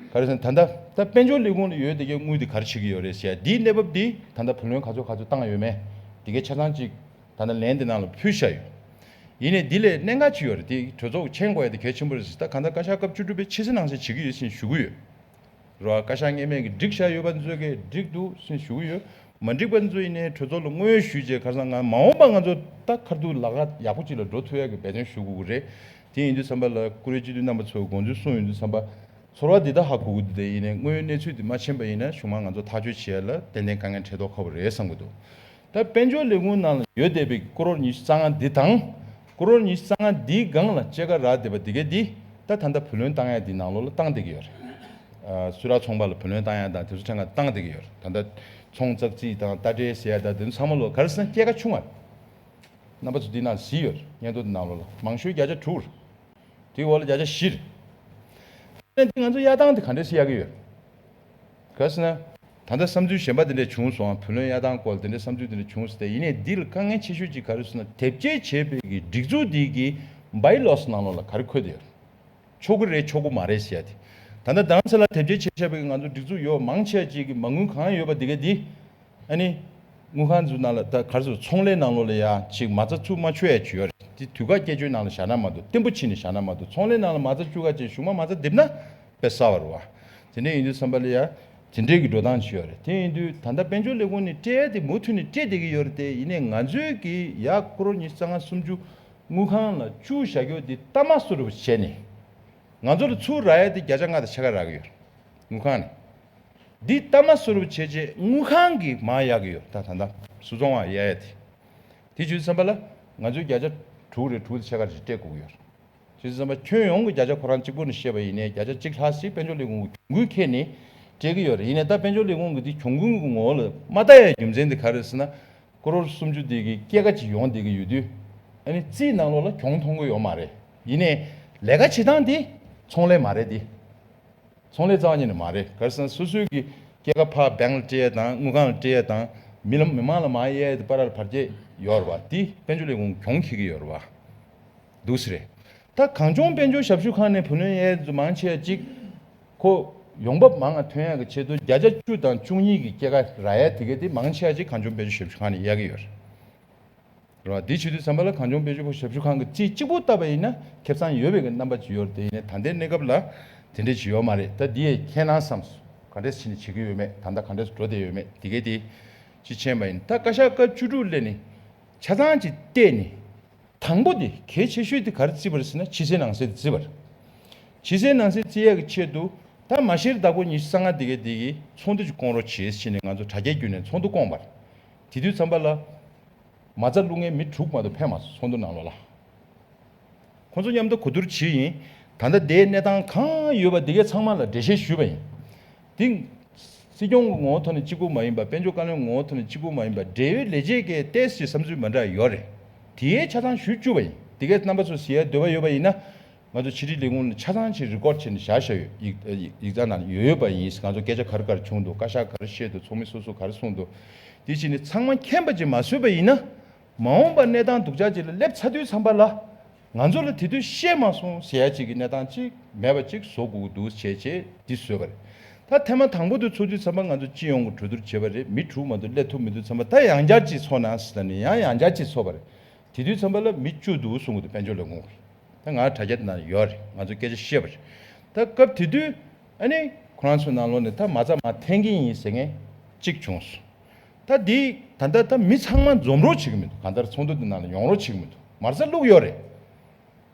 ག་རེ་ཟེར་ན་ད་ལྟ་ད་དཔལ་འབྱོར་ལས་ཁུངས་ལ་ཡོད་དེ་གའི་དངུལ་འདི་ག་རེ་བྱེད་ཀྱི་ཡོད་རེད་ཟེར་ཡ་འདིའི་གནས་བབ་འདི་ད་ལྟ་བུ་ལོན་ག་ཚོད་ག་ཚོད་བཏང་ཡོད་མེད་འདི་གའི་ཆ་ཚང་ཅིག་ད་ལྟ་ལན་འདི་ནང་ལ་ཕུལ་བཞག་ཡོད། ཡིན་ནའི་འདི་ལས་གནད་འགག་ཅིག་ཡོད་རེད། དེ་གྲོས་ཚོགས་མཁྱེན་དགོས་ཡ་དེ་གལ་ཆེན་པོ་རེད་ཟེར། ད་གང་ལྟར་བཀའ་ཤག་སྐབས་བཅུ་དྲུག་པས་ཕྱི་གསལ་ནང་གསལ་བྱེད་ཀྱི་ཡོད་ཟེར་ཞུ་གི་ཡོད། རེད་བ། བཀའ་ཤག་སྔོན་མས་ཀྱི་འགྲིག་བཞག་ཡོད་པ་ཚོས་ཀྱི་འགྲིག་འདུག་ཟེར་ཞུ་གི་ཡོད། མ་འགྲིག་པ་ཚོ་ཡིན་ནའི་གྲོས་ཚོགས་ལ་དངོས་ཡོད་ཞུས་རྗེས་ཁ་སང་ང་མ་འོངས་པ་ང་ཚོ་ད་ཁ་ཐུག་ལག་ཁ་ཡག་པོ་ཅིག་ལ་འགྲོ་ཐུབ་ཡག་གི་འབད་བརྩོན་ཞུ་དགོས་ཀྱི་རེད། དེ་ཡིན་དུས་ཙམ་པ་ལ་བཀུར་འོས་སྤྱི་འཐུས་རྣམ་པ་ཚོས་དགོངས་ཚུལ་གསུངས་ཡོང་དུས་ཙམ་པ། ཚོར་བ་འདི་ད་ཧ་གོ་གི་འདུག་དེ་ཡིན་ནའི་དངོས་ཡོད་གནས་ཚུལ་འདི་མ་ཕྱིན་པ་ཡིན་ན་གཞུག་མ་ང་ཚོ་ཐག་གཅོད་བྱེད་ཡ་ལ་ཏན་ཏན་དཀའ་ངལ་འཕྲད་མདོག་ཁ་པོ་རེད་བསམ་གྱི་འདུག་ད་དཔལ་འབྱོར་ལས་ཁུངས་ནང་ལ་ཡོད་བསྡད་པའི་ཀོ་རོར་ཉི་ཤུ་རྩ་ལྔ་འདི་དང་། ཀོ་རོར་ཉི་ཤུ་རྩ་ལྔ་འདིའི་སྒང་ལ་སྐྱེད་ཀ་རག་བསྡད་པ་འདི་ག་འདི་ད་ད་ལྟ་བུ་ལོན་བཏང་ཡ་འདི་ནང་ལོགས་ལ་བཏང་བསྡད་ཀྱི་ཡོད་རེད། ཨ། སུད་རག་ཚོང་པ་ལ་བུ་ལོན་བཏང་ཡ་དང་དེ་ཚོ་ཕྲན་ཁ་བཏང་བསྡད་ཀྱི་ཡོད་རེད། ད་ལྟ་ཚོང་ཙག་ཙིག་དང་རྟ་དྲེལ་ཟེར་ཡ་དང་དེ་ཚོ་ཚང་མ་ལོ་ག་རེ་ཟེར་ན་སྐྱེད་ཀ་ཆུང་བ་རེད། རྣམ་པ་ཚོ་འདི་ནང་གཟིགས་ཡོད་རེད། སྙན་ཐོ་འདི་ནང་ལོགས་ལ་མང་ཤོས་བརྒྱ་ཆ་དྲུག་རེད། དེའི་འོག་ལ་བརྒྱ་ཆ་བཞི་རེད། ཨ་ནི་འདི་ང་ཚོ་གཡར་སྟངས་དེ་ག་འདྲས་སེ་གཡར་གྱི་ཡོད། ག་རེ་ཟེར་ན། ད་ལྟ་བསམ་ཚུལ་གཞན་པ་དེ་འདྲས་བྱུང་སོང་། བུ་ལོན་གཡར་སྟངས་སྐོར་དེ་འདྲས་བསམ་ཚུལ་དེ་འདྲས་བྱུང་སོང་སྟེ། ཡིན་ནའི་འདི་ལ་དཀའ་ངལ་ཆེ་ཤོས་ཅིག་ག་རེ་ཟེར་ན། དེབ་སྐྱེལ་བྱས་པའི་གི་སྒྲིག་འཛུགས་འདི་གི་བྷའི་ལོས་ནང་ལོགས་ལ་ག་རེ་འཁོད་བསྡད་ཡོད་རེད། ཆོག་གི་རེད་ཆོག་གི་མ་རེད་ཟེར་ཡ་དེ། ད་ལྟ་རྡ་རམ་ས་ལ་དེབ་སྐྱེལ་བྱས་བཞག་པའི་གི་ང་ཚོ་སྒྲིག་འཛུགས་ཡོད་མང་ཆེ་བ་ཅིག་གི་མ་དངུལ་གང་ཡོད་པ་དེ་ག་འདི། ཨ་ནི། དངུལ་ཁང་ཚོའི་ནང་ལ་ད་ག་རེ་ཟེར། ཚོང་ལས་ནང་ལོགས་ལ་ཡ་ཅིག་མ་རྩ་བཙུགས་མ་ཆོག་ཡ་ཅིག་ཡོད་རེད། དེ་དུས་བཀག་བསྐྱལ་ཆོག་ནང་ལ་བཞག་ན་མ་གཏོགས་བརྟན་པོ་བྱས་ནས་བཞག་ན་མ་གཏོགས། ཚོང་ལས་ནང་ལ་མ་རྩ་བཅུག་ག་ཅིག་གཞུག་མ་མ་རྩ་རྡིབ་ན་དཔེ་གསར་པ་རེད་བ། དེ་འདྲ་ཡིན་དུས་ཙམ་པ་ལ་ཡ་དེ་འདྲའི་གི་འགྲོ་སྟངས་ཅིག་ཡོད་རེད། དེ་ཡིན་དུས་ད་ལྟ་དཔལ་འབྱོར་ལས་ཁུངས་ནས་སྤྲད་ཡ་དེ་མུ་མཐུད་ནས་སྤྲད་བསྡད་ཀྱི་ཡོད་རེད་དེ། ཡིན་ནའི་ང་ཚོའི་གི་ཡ་ཀོ་རོར་ཉི་ཤུ་རྩ་ལྔ་སུམ་ཅུ་དངུལ་ཁང་ལ་བཅུག་བཞག་རྒྱུ་དེ་གཏའ་མ་བཟོ་འདྲ་བོ་བྱས་ནས། ང་ཚོ་ལ་ཚུར་རག་ཡ་དེ་བརྒྱ་ཆ་ལྔ་དང་ཕྱེད་ཀ་རག་གི་ཡོད་རེད། དངུལ་ཁང་ནས། འདི་གཏའ་མ་བཟོ་འདྲ་བོ་བྱས་རྗེས་དངུལ་ཁང་གིས་མར་གཡར་གྱི་ཡོད། ད་ད་ལྟ་ཟུར་ཚོང་པར་གཡར་ཡ་དེ། དེ་བྱས་ཙམ་པ་ལ་ང་ཚོས་བརྒྱ་ཆ་དྲུག་རེ་དྲུག་དང་ཕྱེད་ཀ་རེ་སྤྲད་དགོས་ཀྱི་ཡོད་རེད། བྱས་ཙམ་པ་ཁྱོན་ཡོངས་ཀྱི་བརྒྱ་ཆ་ཁོ་རང་གཅིག་པུ་ནས་བཤད་པ་ཡིན་ནའི་བརྒྱ་ཆ་གཅིག་ལྷག་ཅིག་དཔལ་འབྱོར་ལས་ཁུངས་ཀྱི་གྱོང་གུན་འཁྱེར་ནས་སྤྲད་ཀྱི་ཡོད་རེད། ཡིན་ནའི་ད་དཔལ་འབྱོར་ལས་ཁུངས་ཀྱིས་འདི་གྱོང་གུན་གྱི་ངོ་བོ་ལ་མ་ལྟ་ཡའི་རྒྱུ་མཚན་དེ་ག་རེ་རེད་ཟེར་ན། ཀོ་རོར་སུམ་ཅུ་དེ་གི་སྐྱེད་ཀ་ཅིག་ཡོང་བསྡད་ཀྱི་ཡོད་དུས། ཨ་ནི་རྩིས་ནང་ལོགས་ལ་གྱོང་མཐོང་གི་ཡོད་མ་རེད། ཡིན་ནའི་ལས་ཀ་བྱེད་སྟངས་དེ་ཚོང་ལས་མ་རེད་དེ། ཚོང་ལས་རྩ་བ་ཉིད་ནས་མ་རེད། ག་རེ་ཟེར་ན་སོ་སོའི་གི་སྐྱེད་ཀ་ཕར་བེང་ལ་སྤྲད་ཡས་དང་དངུལ་ཁང་ལ་སྤྲད་ཡས་དང་། མི་ལ་མི་མང་ལ་མར་གཡར་ཡས་དེ་བར་ལ་བར་ཆད་ཡོད་རེད་བ། དེ་དཔལ་འབྱོར་ལས་ཁུངས་གྱོང་འཁྱེར་གྱི་ཡོད་རེད་བ། འདུག་སེ་རེད། ད་གངས་ལྗོངས་དཔལ་འབྱོར་ཞབས་ཞུ་ཁང་ནས་བུ་ལོན་གཡར་ཡས་དེ་ཚོ་མང་ཆེ་བ་ཅིག་ཁོ་ཡོང་འབབ་མང་ང་ཐོན་ཡས་ཀྱི་ཆེད་དུ་བརྒྱ་ཆ་བཅུ་དང་བཅུ་གཉིས་ཀྱི་སྐྱེད་ཀ་རག་ཡས་དེ་ག་དེ་མང་ཆེ་བ་ཅིག་གངས་ལྗོངས་དཔལ་འབྱོར་ཞབས་ཞུ་ཁང་ནས་གཡར་གྱི་ཡོད་རེད། རེད་བ། འདི་བྱེད་དུས་ཙམ་པ་ལ་གངས་ལྗོངས་དཔལ་འབྱོར་ཞབས་ཞུ་ཁང་གི་རྩིས་གཅིག་པུ་བལྟས་པ་ཡིན་ན་ཁེ་བཟང་ཡོད་པའི་གི་རྣམ་པ་ཅིག་ཡོད་རེད་དེ། ཡིན་ནའི་ད་ལྟའི་གནས་སྐབས་ལ་དེ་འདྲས་ཅིག་ཡོད་མ་རེད། ད་འདི་ཡས་ཁྱེད་རང་བསམས་སོང་། ག་འདྲས་བྱས་ནས་བྱེད་ཀྱི་ཡོད་མེད། ད་ལྟ་ག་འདྲས་འགྲོ་བསྡད་ཡོད་མེད་དེ་གས་དེ་ཅིག་མཁྱེན་པ་ཡིན། ད་བཀའ་ཤག་སྐབས་བཅུ་དྲུག་སླེབས་ནས་ཆ་ཚང་ཅིག་བལྟས་ནས། དང་པོ་དེ་གལ་ཆེ་ཤོས་དེ་ག་རེ་བརྩིས་པ་རེད་ཟེར་ན་ཕྱི་གསལ་ནང་གསལ་དེ་བརྩིས་པ་རེད། ཕྱི་གསལ་ནང་གསལ་བརྩི་ཡས་ཀྱི་ཆེད་དུ་ད་མ་གཞིར་བདག་པོ་ཉི་ཤུ་རྩ་ལྔ་དེ་གས་དེ་གིས་ཚོགས་འདུ་ཅིག་བསྐོང་རོགས་བྱེད་ཟེར་ནས་ང་ཚོ་དྲ་རྒྱའི་བརྒྱུད་ནས་ཚོགས་འདུ་བསྐོངས་པ་རེད། དེ་དུས་ཙམ་པ་ལ། མ་རྩ་བླུག་མཁན་མི་དྲུག་མ་གཏོགས་ཕེབས་མ་སོང་ཚོགས་འདུ་ནང་ལོགས་ལ། ཁོང་ཚོ་མཉམ་དུ་གོ་བསྡུར་བྱས་ཡིན། ད་ལྟ་དེའི་གནས་སྟངས་གང་ཡོད་པ་དེ་གའི་ཚང་མ་ལ་འགྲེལ་བཤད་ཞུས་པ་ཡིན། དེ། སྲིད་སྐྱོང་གི་ངོ་བོ་ཐོག་ནས་གཅིག་པུ་མ་ཡིན་པ། དཔལ་འབྱོར་བཀའ་བློན་ངོ་བོ་ཐོག་ནས་གཅིག་པུ་མ་ཡིན་པ། འབྲེལ་ཡོད་ལས་བྱེད་ཀྱིས་ཏོག་ཙམ་བསམ་ཚུལ་མ་འདྲ་བ་ཡོད་རེད། དེའི་ཆ་ཚང་ཞུ་བཅུག་པ་ཡིན། དེ་གའི་རྣམ་པ་ཚོ་གཟིགས་ཡ་འདོད་པ་ཡོད་པ་ཡིན་ན། ང་ཚོ་ཕྱི་དྲིལ་ལས་ཁུངས་ནས་ཆ་ཚང་ཅིག་རི་ཀོཌ་བྱས་ནས་བཞག་བཞག་ཡོད། ཡིག་ཡིག་ཡིག་ཚང་ནང་ཡོད་ཡོད་པ་ཡིན། ང་ཚོ་སྐད་ཆ་ག་རེ་ག་རེ་བྱུང་འདུག་བཀའ་ཤག་ག་རེ་བཤད་འདུག་ཚོགས་མི་སོ་སོ་ག་རེ་གསུངས་འདུག་དེ་བྱས་ནས་ཚང་མ་མཁྱེན་པ་ཅིག་མ་བཟོས་པ་ཡིན་ན། མ་འོངས་པ་གནས་སྟངས་སྡུག་ཅག་ཅིག་ལ་སླེབས་ཚར་དུས་ཙམ་པ་ལ། ང་ཚོ་ལ་དེ་དུས་བཤད་མ་སོང་ཟེར་ཡ་ཅིག་གི་གནས་སྟངས་ཅིག་མེད་པ་ཅིག་བཟོ་དགོས་ཀྱི་འདུག་བྱས་བྱས་འདི་བཟོས་པ་རེད། ད་ཐེངས་མ་དང་པོ་དེ་ཚོགས་དུས་ཙམ་པ་ང་ཚོ་སྤྱི་ཡོངས་ཀྱི་གྲོས་བསྡུར་བྱས་པ་རེད། མི་དྲུག་མ་གཏོགས་སླེབས་ཐུབ་མི་འདུག་ཙམ་པ། ད་ཡང་བསྐྱར་ཅིག་ཚོགས་གནང་ཟེར་ནས་ཡང་ཡང་བསྐྱར་ཅིག་ཚོགས་པ་རེད། དེ་དུས་ཙམ་པ་ལ་མི་བཅུ་འདུག་གསུང་གི་འདུག་དཔལ་འབྱོར་ལས་ཁུངས་ཀྱིས། ད་ང་དྲ་རྒྱ་དེ་ནང་ཡོད་རེད། ང་ཚོ་སྐད་ཆ་བཤད་པ་རེད། ད་སྐབས་དེ་དུས་ཨ་ནི། ཁོ་རང་ཚོའི་ནང་ལོགས་ནས་ད་མ་རྩ་མར་འཐེན་གྱི་ཡིན་ཟེར་མཁན་གཅིག་བྱུང་སོང་། ད་འདི་ད་ལྟ་ད་མི་ཚང་མ་འཛོམས་རོགས་བྱེད་ཀྱི་མི་འདུག་གང་ལྟར་ཚོགས་འདུ་འདི་ནང་ལ་ཡོང་རོགས་བྱེད་ཀྱི་མི་འདུག་མ་རྩ་བླུགས་ཡོད་རེད།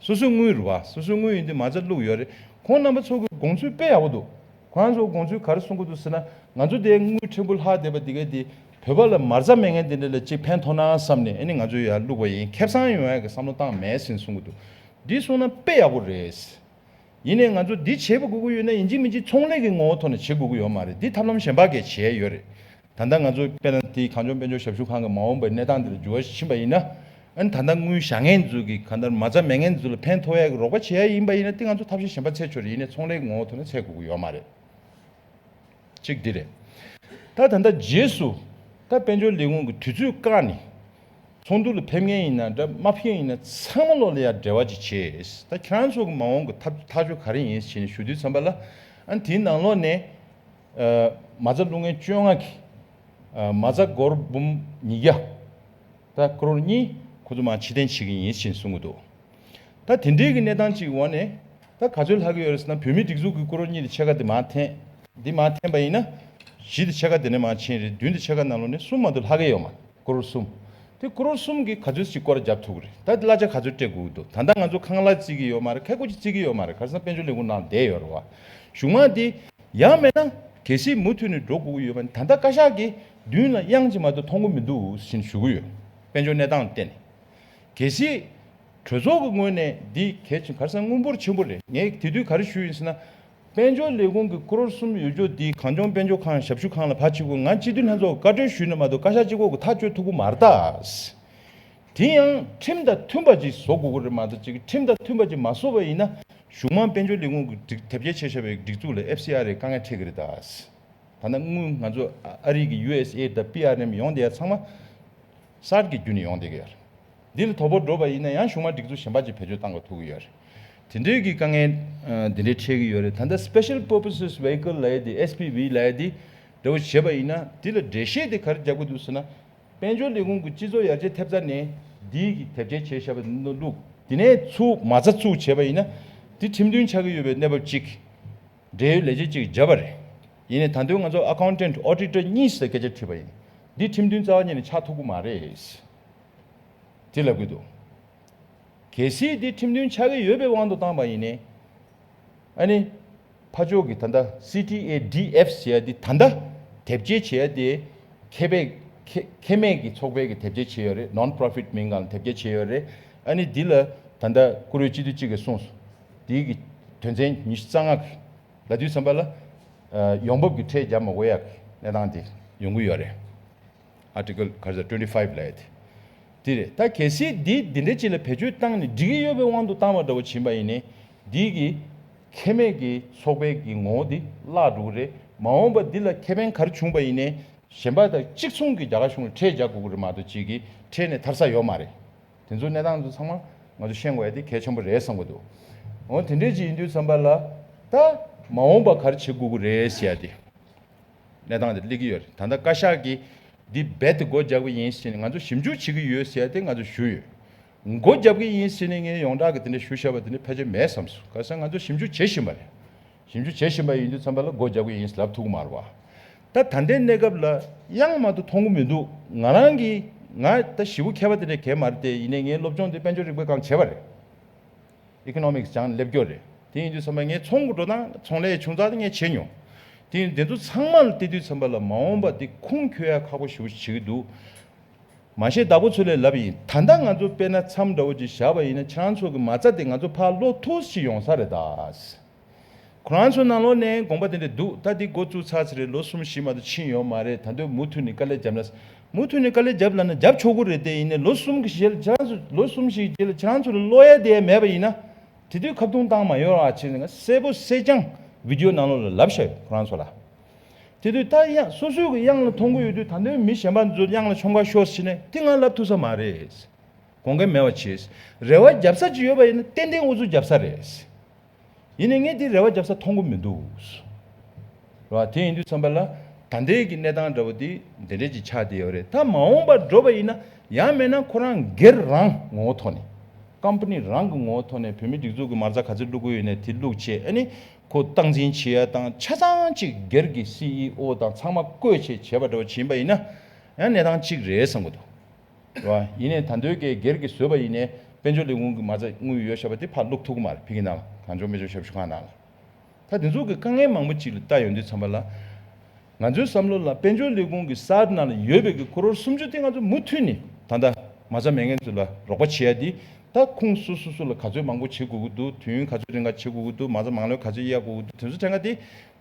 སོ་སོའི་དངུལ་རེད་བ། སོ་སོའི་དངུལ་ཡིན་དུས་མ་རྩ་བླུགས་ཡོད་རེད། ཁོང་རྣམ་པ་ཚོ་གི་དགོངས་ཚུལ་དཔེ་ཡག་པོ་འདུག་ཁོ་རང་ཚོ་དགོངས་ཚུལ་ག་རེ་གསུང་གི་འདུག་ཟེར་ན། ང་ཚོ་དེ་དངུལ་ཕྲན་བུ་ལྷག་བསྡད་པ་འདི་ག་དེ་བོད་པ་ལ་མ་རྩ་མེད་མཁན་དེ་འདྲ་ལ་ཅིག་ཕན་ཐོགས་ན་བསམ་ནས་ཨ་ནི་ང་ཚོ་ཡར་བླུགས་པ་ཡིན། ཁེ་བཟང་ཡོང་ཡག་གི་བསམ་བློ་བཏང་མེད་ཟེར་གསུང་གི་འདུག་འདི་གསུང་ན་དཔེ་ཡག་པོ་རེད། ཡིན་ནའི་ང་ཚོ་འདི་བྱེད་དགོས་ཀྱི་ཡོད་ན་ཡིན་གཅིག་མིན་གཅིག་ཚོང་ལས་ཀྱི་ངོ་བོ་ཐོག་ནས་བྱེད་དགོས་ཀྱི་ཡོད་མ་རེད། འདི་ཐབས་ལམ་གཞན་པ་གས་བྱས་ཡོད་རེད། ད་ལྟ་ང་ཚོ་དཔེར་ན་དེ་གངས་ལྗོངས་དཔལ་འབྱོར་ཞབས་ཞུ་ཁང་གི་མ་འོངས་པའི་གནས་སྟངས་འདི་ལ་འགྱུར་བ་ཕྱིན་པ་ཡིན་ན། ཨ་ནི་ད་ལྟ་དངུལ་བཞག་མཁན་ཚོ་གི་གང་ལྟར་མ་རྩ་མེད་མཁན་ཚོ་ལ་ཕན་ཐོགས་ཡག་གི་རོགས་པ་བྱེད་ཡ་ཡིན་པ་ཡིན་ན་དེ་ང་ཚོ་ཐབས་ཤེས་གཞན་པ་འཚོལ་ཆོག་རེད། ཡིན་ནའི་ཚོང་ལས་ངོ་བོ་ཐོག་ནས་འཚོལ་དགོས་ཀྱི་ཡོད་མ་རེད། གཅིག་འདི་རེད། ད་ད་ལྟ་རྗེས་སུ་ད་དཔལ་འབྱོར་ལས་ཁུངས་ཀྱི་དུས་ཚོད་བཀག་ནས་ཚོགས་འདུ་ལ་ཕེབས་མཁན་ཡིན་ན་འདྲ་མ་ཕེབས་ཡིན་ན་ཚང་མ་ལོག་ལ་ཡ་འབྲེལ་བ་ཅིག་བྱེད། ད་ཁྱེད་རང་ཚོ་གི་མ་འོངས་ཀྱི་ཐབས་ཐག་གཅོད་ག་རེ་ཡིན་ཞེས་ཞུ་དུས་ཙམ་པ་ལ། ཨ་ནི་དེའི་ནང་ལོགས་ནས་ཨ་མ་རྩ་བླུགས་མཁན་བཅོ་ལྔ་གི་ཨ་མ་རྩ་སྒོར་འབུམ་ཉིས་བརྒྱ། ད་ཀོ་རོར་གཉིས་ཁོ་ཚོ་མར་ཕྱིར་འཐེན་བྱེད་ཀྱི་ཡིན་ཞེས་གསུང་གི་འདུག་ད་དེ་འདྲའི་གི་གནས་སྟངས་ཅིག་འོག་ནས་ད་ག་ཚོད་ལྷག་གི་ཡོད་རེད་ཟེར་ན། བོད་མིའི་སྒྲིག་འཛུགས་ཀྱི་ཀོ་རོར་གཉིས་དེ་ཕྱེད་ཀ་དེ་མར་འཐེན། འདི་མར་འཐེན་པ་ཡིན་ན་བཞི་དེ་ཕྱེད་ཀ་དེ་ནས་མར་ཕྱིན་རེད། བདུན་དེ་ཕྱེད་ཀ་ནང་ལོགས་ནས་གསུམ་མ་གཏོགས་ལྷག་གི་ཡོད་མ་རེད། ཀོ་རོར་གསུམ། དེ་ཀོ་རོར་གསུམ་གི་ག་ཚོད་ཅིག་སྐོར་ར་རྒྱབ་ཐུབ་ཀྱི་རེད། ད་གླ་ཆ་ག་ཚོད་སྤྲད་དགོས་ཀྱི་འདུག་ད་ལྟ་ང་ཚོ་ཁང་གླ་བརྩི་གི་ཡོད་མ་རེད། ཁ་ཁོ་ཅིག་བརྩི་གི་ཡོད་མ་རེད། ག་རེ་ཟེར་ན་དཔལ་འབྱོར་ལས་ཁུངས་ནང་བསྡད་ཡོད་རེད་བ། གཞུག་མ་དེ་ཡང་མེད་ན་གལ་སྲིད་མུ་མཐུད་ནས་འགྲོ་དགོས་ཀྱི་ཡོད་པ་ན། ད་ལྟ་བཀའ་ཤག་གིས་མདུན་ལ་དབྱངས་ཅིག་མ་གཏོགས་མཐོང་གི་མི་འདུག་ཟེར་ཞུ་གི་ཡོད། དཔལ་འབྱོར་གནས་སྟངས་ལ་བརྟེན་ནས། གལ་སྲིད་གྲོས་ཚོགས་ཀྱི་ངོས་ནས་འདི་གལ་ཆེན། ག་རེ་ཟེར་ན་དངུལ་འབོར་ཆེན་པོ་རེད། ངས་དེ་དུས་ག་རེ་ཞུས་ཡིན་ཟེར་ན། དཔལ་འབྱོར་ལས་ཁུངས་ཀྱི་ཀོ་རོར་གསུམ་ཡོད་རྒྱུ་འདི་གངས་ལྗོངས་དཔལ་འབྱོར་ཁང་ཞབས་ཞུ་ཁང་ལ་ཕར་ཕྱིན་དགོས། ང་སྤྱི་འཐུས་ལྷན་ཚོགས་ཀྱི་བཀའ་འཁྲོལ་ཞུས་ན་མ་གཏོགས་བཀའ་ཤག་གཅིག་པོ་གིས་ཐག་གཅོད་ཐུབ་ཀྱི་མ་རེད་ད། དེ་ཡང་ཁྲིམས་དང་མཐུན་པ་ཅིག་བཟོ་དགོས་ཀྱི་རེད་མ་གཏོགས། ཅིག་ཁྲིམས་དང་མཐུན་པ་ཅིག་མ་བཟོ་བ་ཡིན་ན། གཞུང་མང་དཔལ་འབྱོར་ལས་ཁུངས་ཀྱི་སྒྲིག་དེབ་སྐྱེལ་བྱས་བཞག་པའི་སྒྲིག་འཛུགས་ལ་ཨེཕ་སི་ཨའི་རེ་དཀའ་ངལ་འཕྲད་ཀྱི་རེད་ད། ད་ལྟ་དངུལ་ང་ཚོ་ཨ་རི་གི་ཡུ་ཨེས་ཨེ་དང་པི་ཨར་ཨེམ་ཡོང་བསྡད་ཡ་ཚང་མ་སཱར་གྱི་བརྒྱུད་ནས་ཡོང་བསྡད་ཀྱི་ཡོད་རེད། འདི་ལ་དོ་ཕོག་འགྲོ་བ་ཡིན་ན་ཡང་གཞུང་མང་སྒྲིག་འཛུགས་གཞན་པ་ཅིག་བེད་སྤྱོད་གཏང་དགོས་ཐུག་གི་ཡོད་རེད། དེ་འདྲའི་གི་དཀའ་ངལ་ཨ་འདི་འདྲའི་འཕྲད་ཀྱི་ཡོད་རེད། ད་ལྟ་Special Purposes Vehicle ལབ་ཡ་དེ། ཨེས་པི་ཝི་ལབ་ཡ་དེ་འདྲ་བོ་བྱས་པ་ཡིན་ན། འདི་ལ་འགྲེལ་བཤད་དེ་ག་རེ་རྒྱག་དགོས་འདུག་ཟེར་ན། དཔལ་འབྱོར་ལས་ཁུངས་ཀྱི་སྤྱི་ཚོགས་ཡར་རྒྱས་ཐེབས་རྩ་ནས་འདིའི་གི་དེབ་སྐྱེལ་བྱས་བཞག་པ་འདི་བླུགས། དེ་ནས་ཚུར་མ་རྩ་བཙུགས་བྱས་པ་ཡིན་ན། འདི་ཁྲིམས་མཐུན་ཆགས་ཀྱི་ཡོད་པའི་གནས་བབ་ཅིག་འབྲེལ་ཡོད་ལས་བྱེད་ཅིག་བརྒྱབ་པ་རེད། ཡིན་ནའི་ད་དུང་ང་ཚོ་ཨ་ཁའུན་ཊེན་ཊི་ཨོ་ཌི་ཊར་གཉིས་ལ་སྐད་ཆ་དྲིས་པ་ཡིན། འདི་ཁྲིམས་མཐུན་རྩ་བ་ཉིད་ནས་ཆགས་ཐུབ་ཀྱི་མ་རེད། དེ་ལབ་ཀྱི་འདུག་གལ་སྲིད་འདི་ཁྲིམས་མཐུན་ཆགས་ཀྱི་ཡོད་པའི་དབང་དུ་བཏང་པ་ཡིན་ནའི། ཨ་ནི་ཕར་ཕྱོགས་ཀྱི་ད་ལྟ་སི་ཊི་ཨེ་ཌི་ཨེཕ་ཟེར་ཡ་འདི་ད་ལྟ་དེབ་སྐྱེལ་བྱེད་ཡ་དེ་ཁེ་བེད་ཁེ་ཁེ་མེད་ཀྱི་ཚོགས་པའི་གི་དེབ་སྐྱེལ་བྱས་ཡོད་རེད། ནོན་པོ་རོ་ཕིཊ་མིང་སྒང་ལ་དེབ་སྐྱེལ་བྱས་ཡོད་རེད། ཨ་ནི་འདི་ལ་ད་ལྟ་བཀུར་འོས་སྤྱི་འཐུས་གཅིག་གིས་གསུངས་སོང་། འདི་གི་དོན་ཚན་ཉི་ཤུ་རྩ་ལྔ་གི་ལབ་དུས་ཙམ་པ་ལ། ཨ་ཡོང་འབབ་ཀྱི་ཁྲལ་རྒྱག་མ་དགོས་ཡག་གི་གནས་སྟངས་དེ་ཡོང་གི་ཡོད་རེད། ཨར་ཊི་ཀལ་ག་རེ་ཟེར། ཊུ་ཝེན་ཊི་ཕའིབ་ལབ་ཡ་དེ། དེ་རེད། ད་གལ་སྲིད་འདི་འདི་འདྲ་ཅིག་ལ་བེད་སྤྱོད་བཏང་ནས་འགྲིག་གི་ཡོད་པའི་དབང་དུ་བཏང་བ་འདྲ་བོ་ཕྱིན་པ་ཡིན་ནའི། འདི་གི་ཁེ་མེད་ཀྱི་ཚོགས་པའི་གི་ངོ་བོ་འདི་བརླག་འགྲོ་གི་རེད། མ་འོངས་པ་འདི་ལ་ཁེ་ཕན་ག་རེ་བྱུང་པ་ཡིན་ནའི་གཞན་པ་དང་གཅིག་མཚུངས་ཀྱི་རྒྱ་གར་གཞུང་ལ་ཁྲལ་རྒྱག་དགོས་ཀྱི་རེད་མ་གཏོགས། ཅིག་གི་ཁྲལ་ནས་ཐར་ས་ཡོད་མ་རེད། དེ་ཚོའི་གནས་སྟངས་ཚོ་ཚང་མ་ང་ཚོ་ཤེས་དགོས་ཡ་དེ་གལ་ཆེན་པོ་རེད་བསམ་གྱི་འདུག་འོ་དེ་འདྲས་ཅིག་ཡིན་དུས་ཙམ་པ་ལ། ད་མ་འོངས་པ་ག་རེ་བྱེད་དགོས་ཀྱི་རེད་ཟེར་ཡ་དེ། གནས་སྟངས་དེ་སླེབས་ཀྱི་ཡོད་རེད། ད་ལྟ་བཀའ་ཤག་གིས་འདི་རྦད་དེ་སྒོ་རྒྱག་གི་ཡིན་ཟེར་ནས་ང་ཚོ་ཞིབ་འཇུག་བྱེད་ཀྱི་ཡོད་ཟེར་ཡ་དེ་ང་ཚོ་ཞུས་ཡོད། སྒོ་རྒྱག་གི་ཡིན་ཟེར་ནས་ངས་ཡོངས་གྲགས་ཀྱི་དེ་འདྲ་ཞུ་བཞག་པ་དེ་འདྲ་ཕལ་ཆེར་མེད་བསམ་སོང་། ག་རེ་ཟེར་ན་ང་ཚོ་ཞིབ་འཇུག་བྱེད་བཞིན་པ་རེད། ཞིབ་འཇུག་བྱེད་བཞིན་པ་ཡིན་དུས་ཙམ་པ་ལ་སྒོ་རྒྱག་གི་ཡིན་ལབ་ཐུབ་ཀྱི་མ་རེད་བ། ད་ད་ལྟའི་གནས་སྐབས་ལ་དབྱངས་མ་གཏོགས་མཐོང་གི་མི་འདུག་ང་རང་གིས་ང་ད་ཞེ་པོ་མཁས་པ་དེ་འདྲ་གང་མ་རེད་དེ། ཡིན་ནའི་ངའི་སློབ་སྦྱོང་དེ་དཔལ་འབྱོར་རིག་པའི་སྒང་བྱས་པ་རེད། ཨི་ཀོ་ནོ་མིག་སི་སྦྱངས་སླེབས་ཀྱི་ཡོད་རེད། དེ་ཡིན་དུས་ཙམ་པ་ངས་ཚོང་གི་འགྲོ་སྟངས་ཚོང་ལས་ཆུང་ཙག་དེ་ངས་བྱས་མྱོང་། དེ་ཡིན་དེ་ཚོ་ཚང་མ་ལ་བལྟས་དུས་ཙམ་པ་ལ་མ་འོངས་པ་དེ་ཁུངས་འཁྱོལ་ཡ་ཁག་པོ་ཞེ་པོ་ཞིག་བྱེད་ཀྱི་འདུག་མ་གཞི་བདག་པོ་ཚོ་ལས་ལབ་ཡིན། ད་ལྟ་ང་ཚོ་དཔེར་ན་མཚམས་འདྲ་བོ་ཅིག་བཞག་པ་ཡིན་ན། ཁྱེད་རང་ཚོ་གི་མ་རྩ་དེ་ང་ཚོ་ཕར་སློག་ཐུབ་ཞིག་ཡོང་ས་རེད་ད། ཁོ་རང་ཚོའི་ནང་ལོགས་ནས་དགོངས་པ་དེ་འདྲ་འདུག་ད་འདི་འགོ་བཙུགས་ཚར་ཚར་རེད། ལོ་གསུམ་བཞི་མ་གཏོགས་ཕྱིན་ཡོད་མ་རེད། ད་དུང་མུ་མཐུད་ནས་དཀའ་ལས་རྒྱབ་ན། མུ་མཐུད་ནས་དཀའ་ལས་རྒྱབ་ལབ་ན་རྒྱབ་ཆོག་གི་རེད་དེ། ཡིན་ནའི་ལོ་གསུམ་གྱི་རྗེས་ལ་ཁྱེད་རང་ཚོ། ལོ་གསུམ་བཞི་རྗེས་ལ་ཁྱེད་རང་ཚོ་ལ་སློག་ཡ་དེ་མེད་པ་ཡིན་ན། དེ་དུས་ཁ་རྡུང་བཏང་མ་ཡོང་ཨ་ཅེ་ཟེར་ན་གསལ་པོ་གསལ་རྐྱང་བི་ཌི་ཡོ་ནང་ལོགས་ལ་ལབ་བཞག་ཡོད་ཁོ་རང་ཚོ་ལ། དེ་དུས་ད་དབྱངས་སོ་སོའི་གི་དབྱངས་ལ་མཐོང་གི་ཡོད་དུས། ད་དུང་མི་གཞན་པ་ཚོ་དབྱངས་ལ་མཆོང་ཁ་ཤོར་ཟེར་ནས་དེ་ང་ལབ་ཐུབ་ས་མ་རེད། དགོངས་འགལ་མེད་པ་བྱས། རེ་བ་རྒྱབ་ས་ཅིག་ཡོད་པ་ཡིན་ན་ཏན་ཏན་ཨུ་ཚུགས་རྒྱབ་ས་རེད། ཡིན་ནའི་ངས་དེ་རེ་བ་རྒྱབ་ས་མཐོང་གི་མི་འདུག་རེད་བ། དེ་ཡིན་དུས་ཙམ་པ་ལ་ད་ལྟའི་གི་གནས་སྟངས་འདྲ་བོ་དེ་འདི་འདྲས་ཅིག་ཆགས་བསྡད་ཡོད་རེད། ད་མ་འོངས་པར་འགྲོ་བ་ཡིན་ན་ཡང་མིན་ན་ཁོ་རང་སྒེར་རང་ངོ་བོ་ཐོག་ནས། ཀམ་པ་ནི་རང་གི་ངོ་བོ་ཐོག་ནས་བོད་མིའི་སྒྲིག་འཛུགས་ཀྱི་མ་རྩ་ག་ཚོད་བླུག་གི་ཡོད་ནའི་དེ་བླུགས་བྱས། ཨ་ནི་ ཁོ་སྟངས་འཛིན་བྱེད་ཡ་དང་ཆ་ཚང་གཅིག་སྒེར་གྱི་སི་ཨི་ཨོ་དང་ཚང་མ་བསྐོས་བྱས་བྱས་པ་འདྲ་བོ་བྱིན་པ་ཡིན་ན་ཡང་གནས་སྟངས་གཅིག་རེད་བསམ་གི་འདུག་རེད་བ། ཡིན་ནའི་ད་འདོད་ཀྱི་སྒེར་གྱི་བཟོས་པ་ཡིན་ནའི་དཔལ་འབྱོར་ལས་ཁུངས་ཀྱི་མ་རྩ་དངུལ་ཡོད་བཞག་པ་དེ་ཕར་བླུག་ཐུབ་ཀྱི་མ་རེད། ཕ་གི་ནང་ལ་གངས་ལྗོངས་དཔལ་འབྱོར་ཞབས་ཞུ་ཁང་ནང་ལ། ད་དེ་ཚོ་གི་དཀའ་ངལ་མང་པོ་ཅིག་ལ་ལྟ་ཡོང་དུས་ཙམ་པ་ལ། ང་ཚོའི་བསམ་བློ་ལ་དཔལ་འབྱོར་ལས་ཁུངས་ཀྱི་གསར་ནང་ལ་ཡོད་པའི་གི་ཀོ་རོར་སུམ་ཅུ་དེ་ང་ཚོ་མུ་མཐུད་ནས་ད་ལྟ་མ་རྩ་མེད་མཁན་ཚོ་ལ་རོགས་པ་བྱེད་ཡ་དེ། ད་ཁུངས་སོ་སོ་སོ་ལ་ག་ཚོད་མང་པོ་བྱེད་དགོས་ཀྱི་འདུག་དུས་ཡུན་ག་ཚོད་རིང་ག་བྱེད་དགོས་ཀྱི་འདུག་མ་རྩ་མང་ལོས་ག་ཚོད་གཡར་དགོས་ཀྱི་འདུག་དེ་ཚོ་ཕྲན་ཁ་དེ་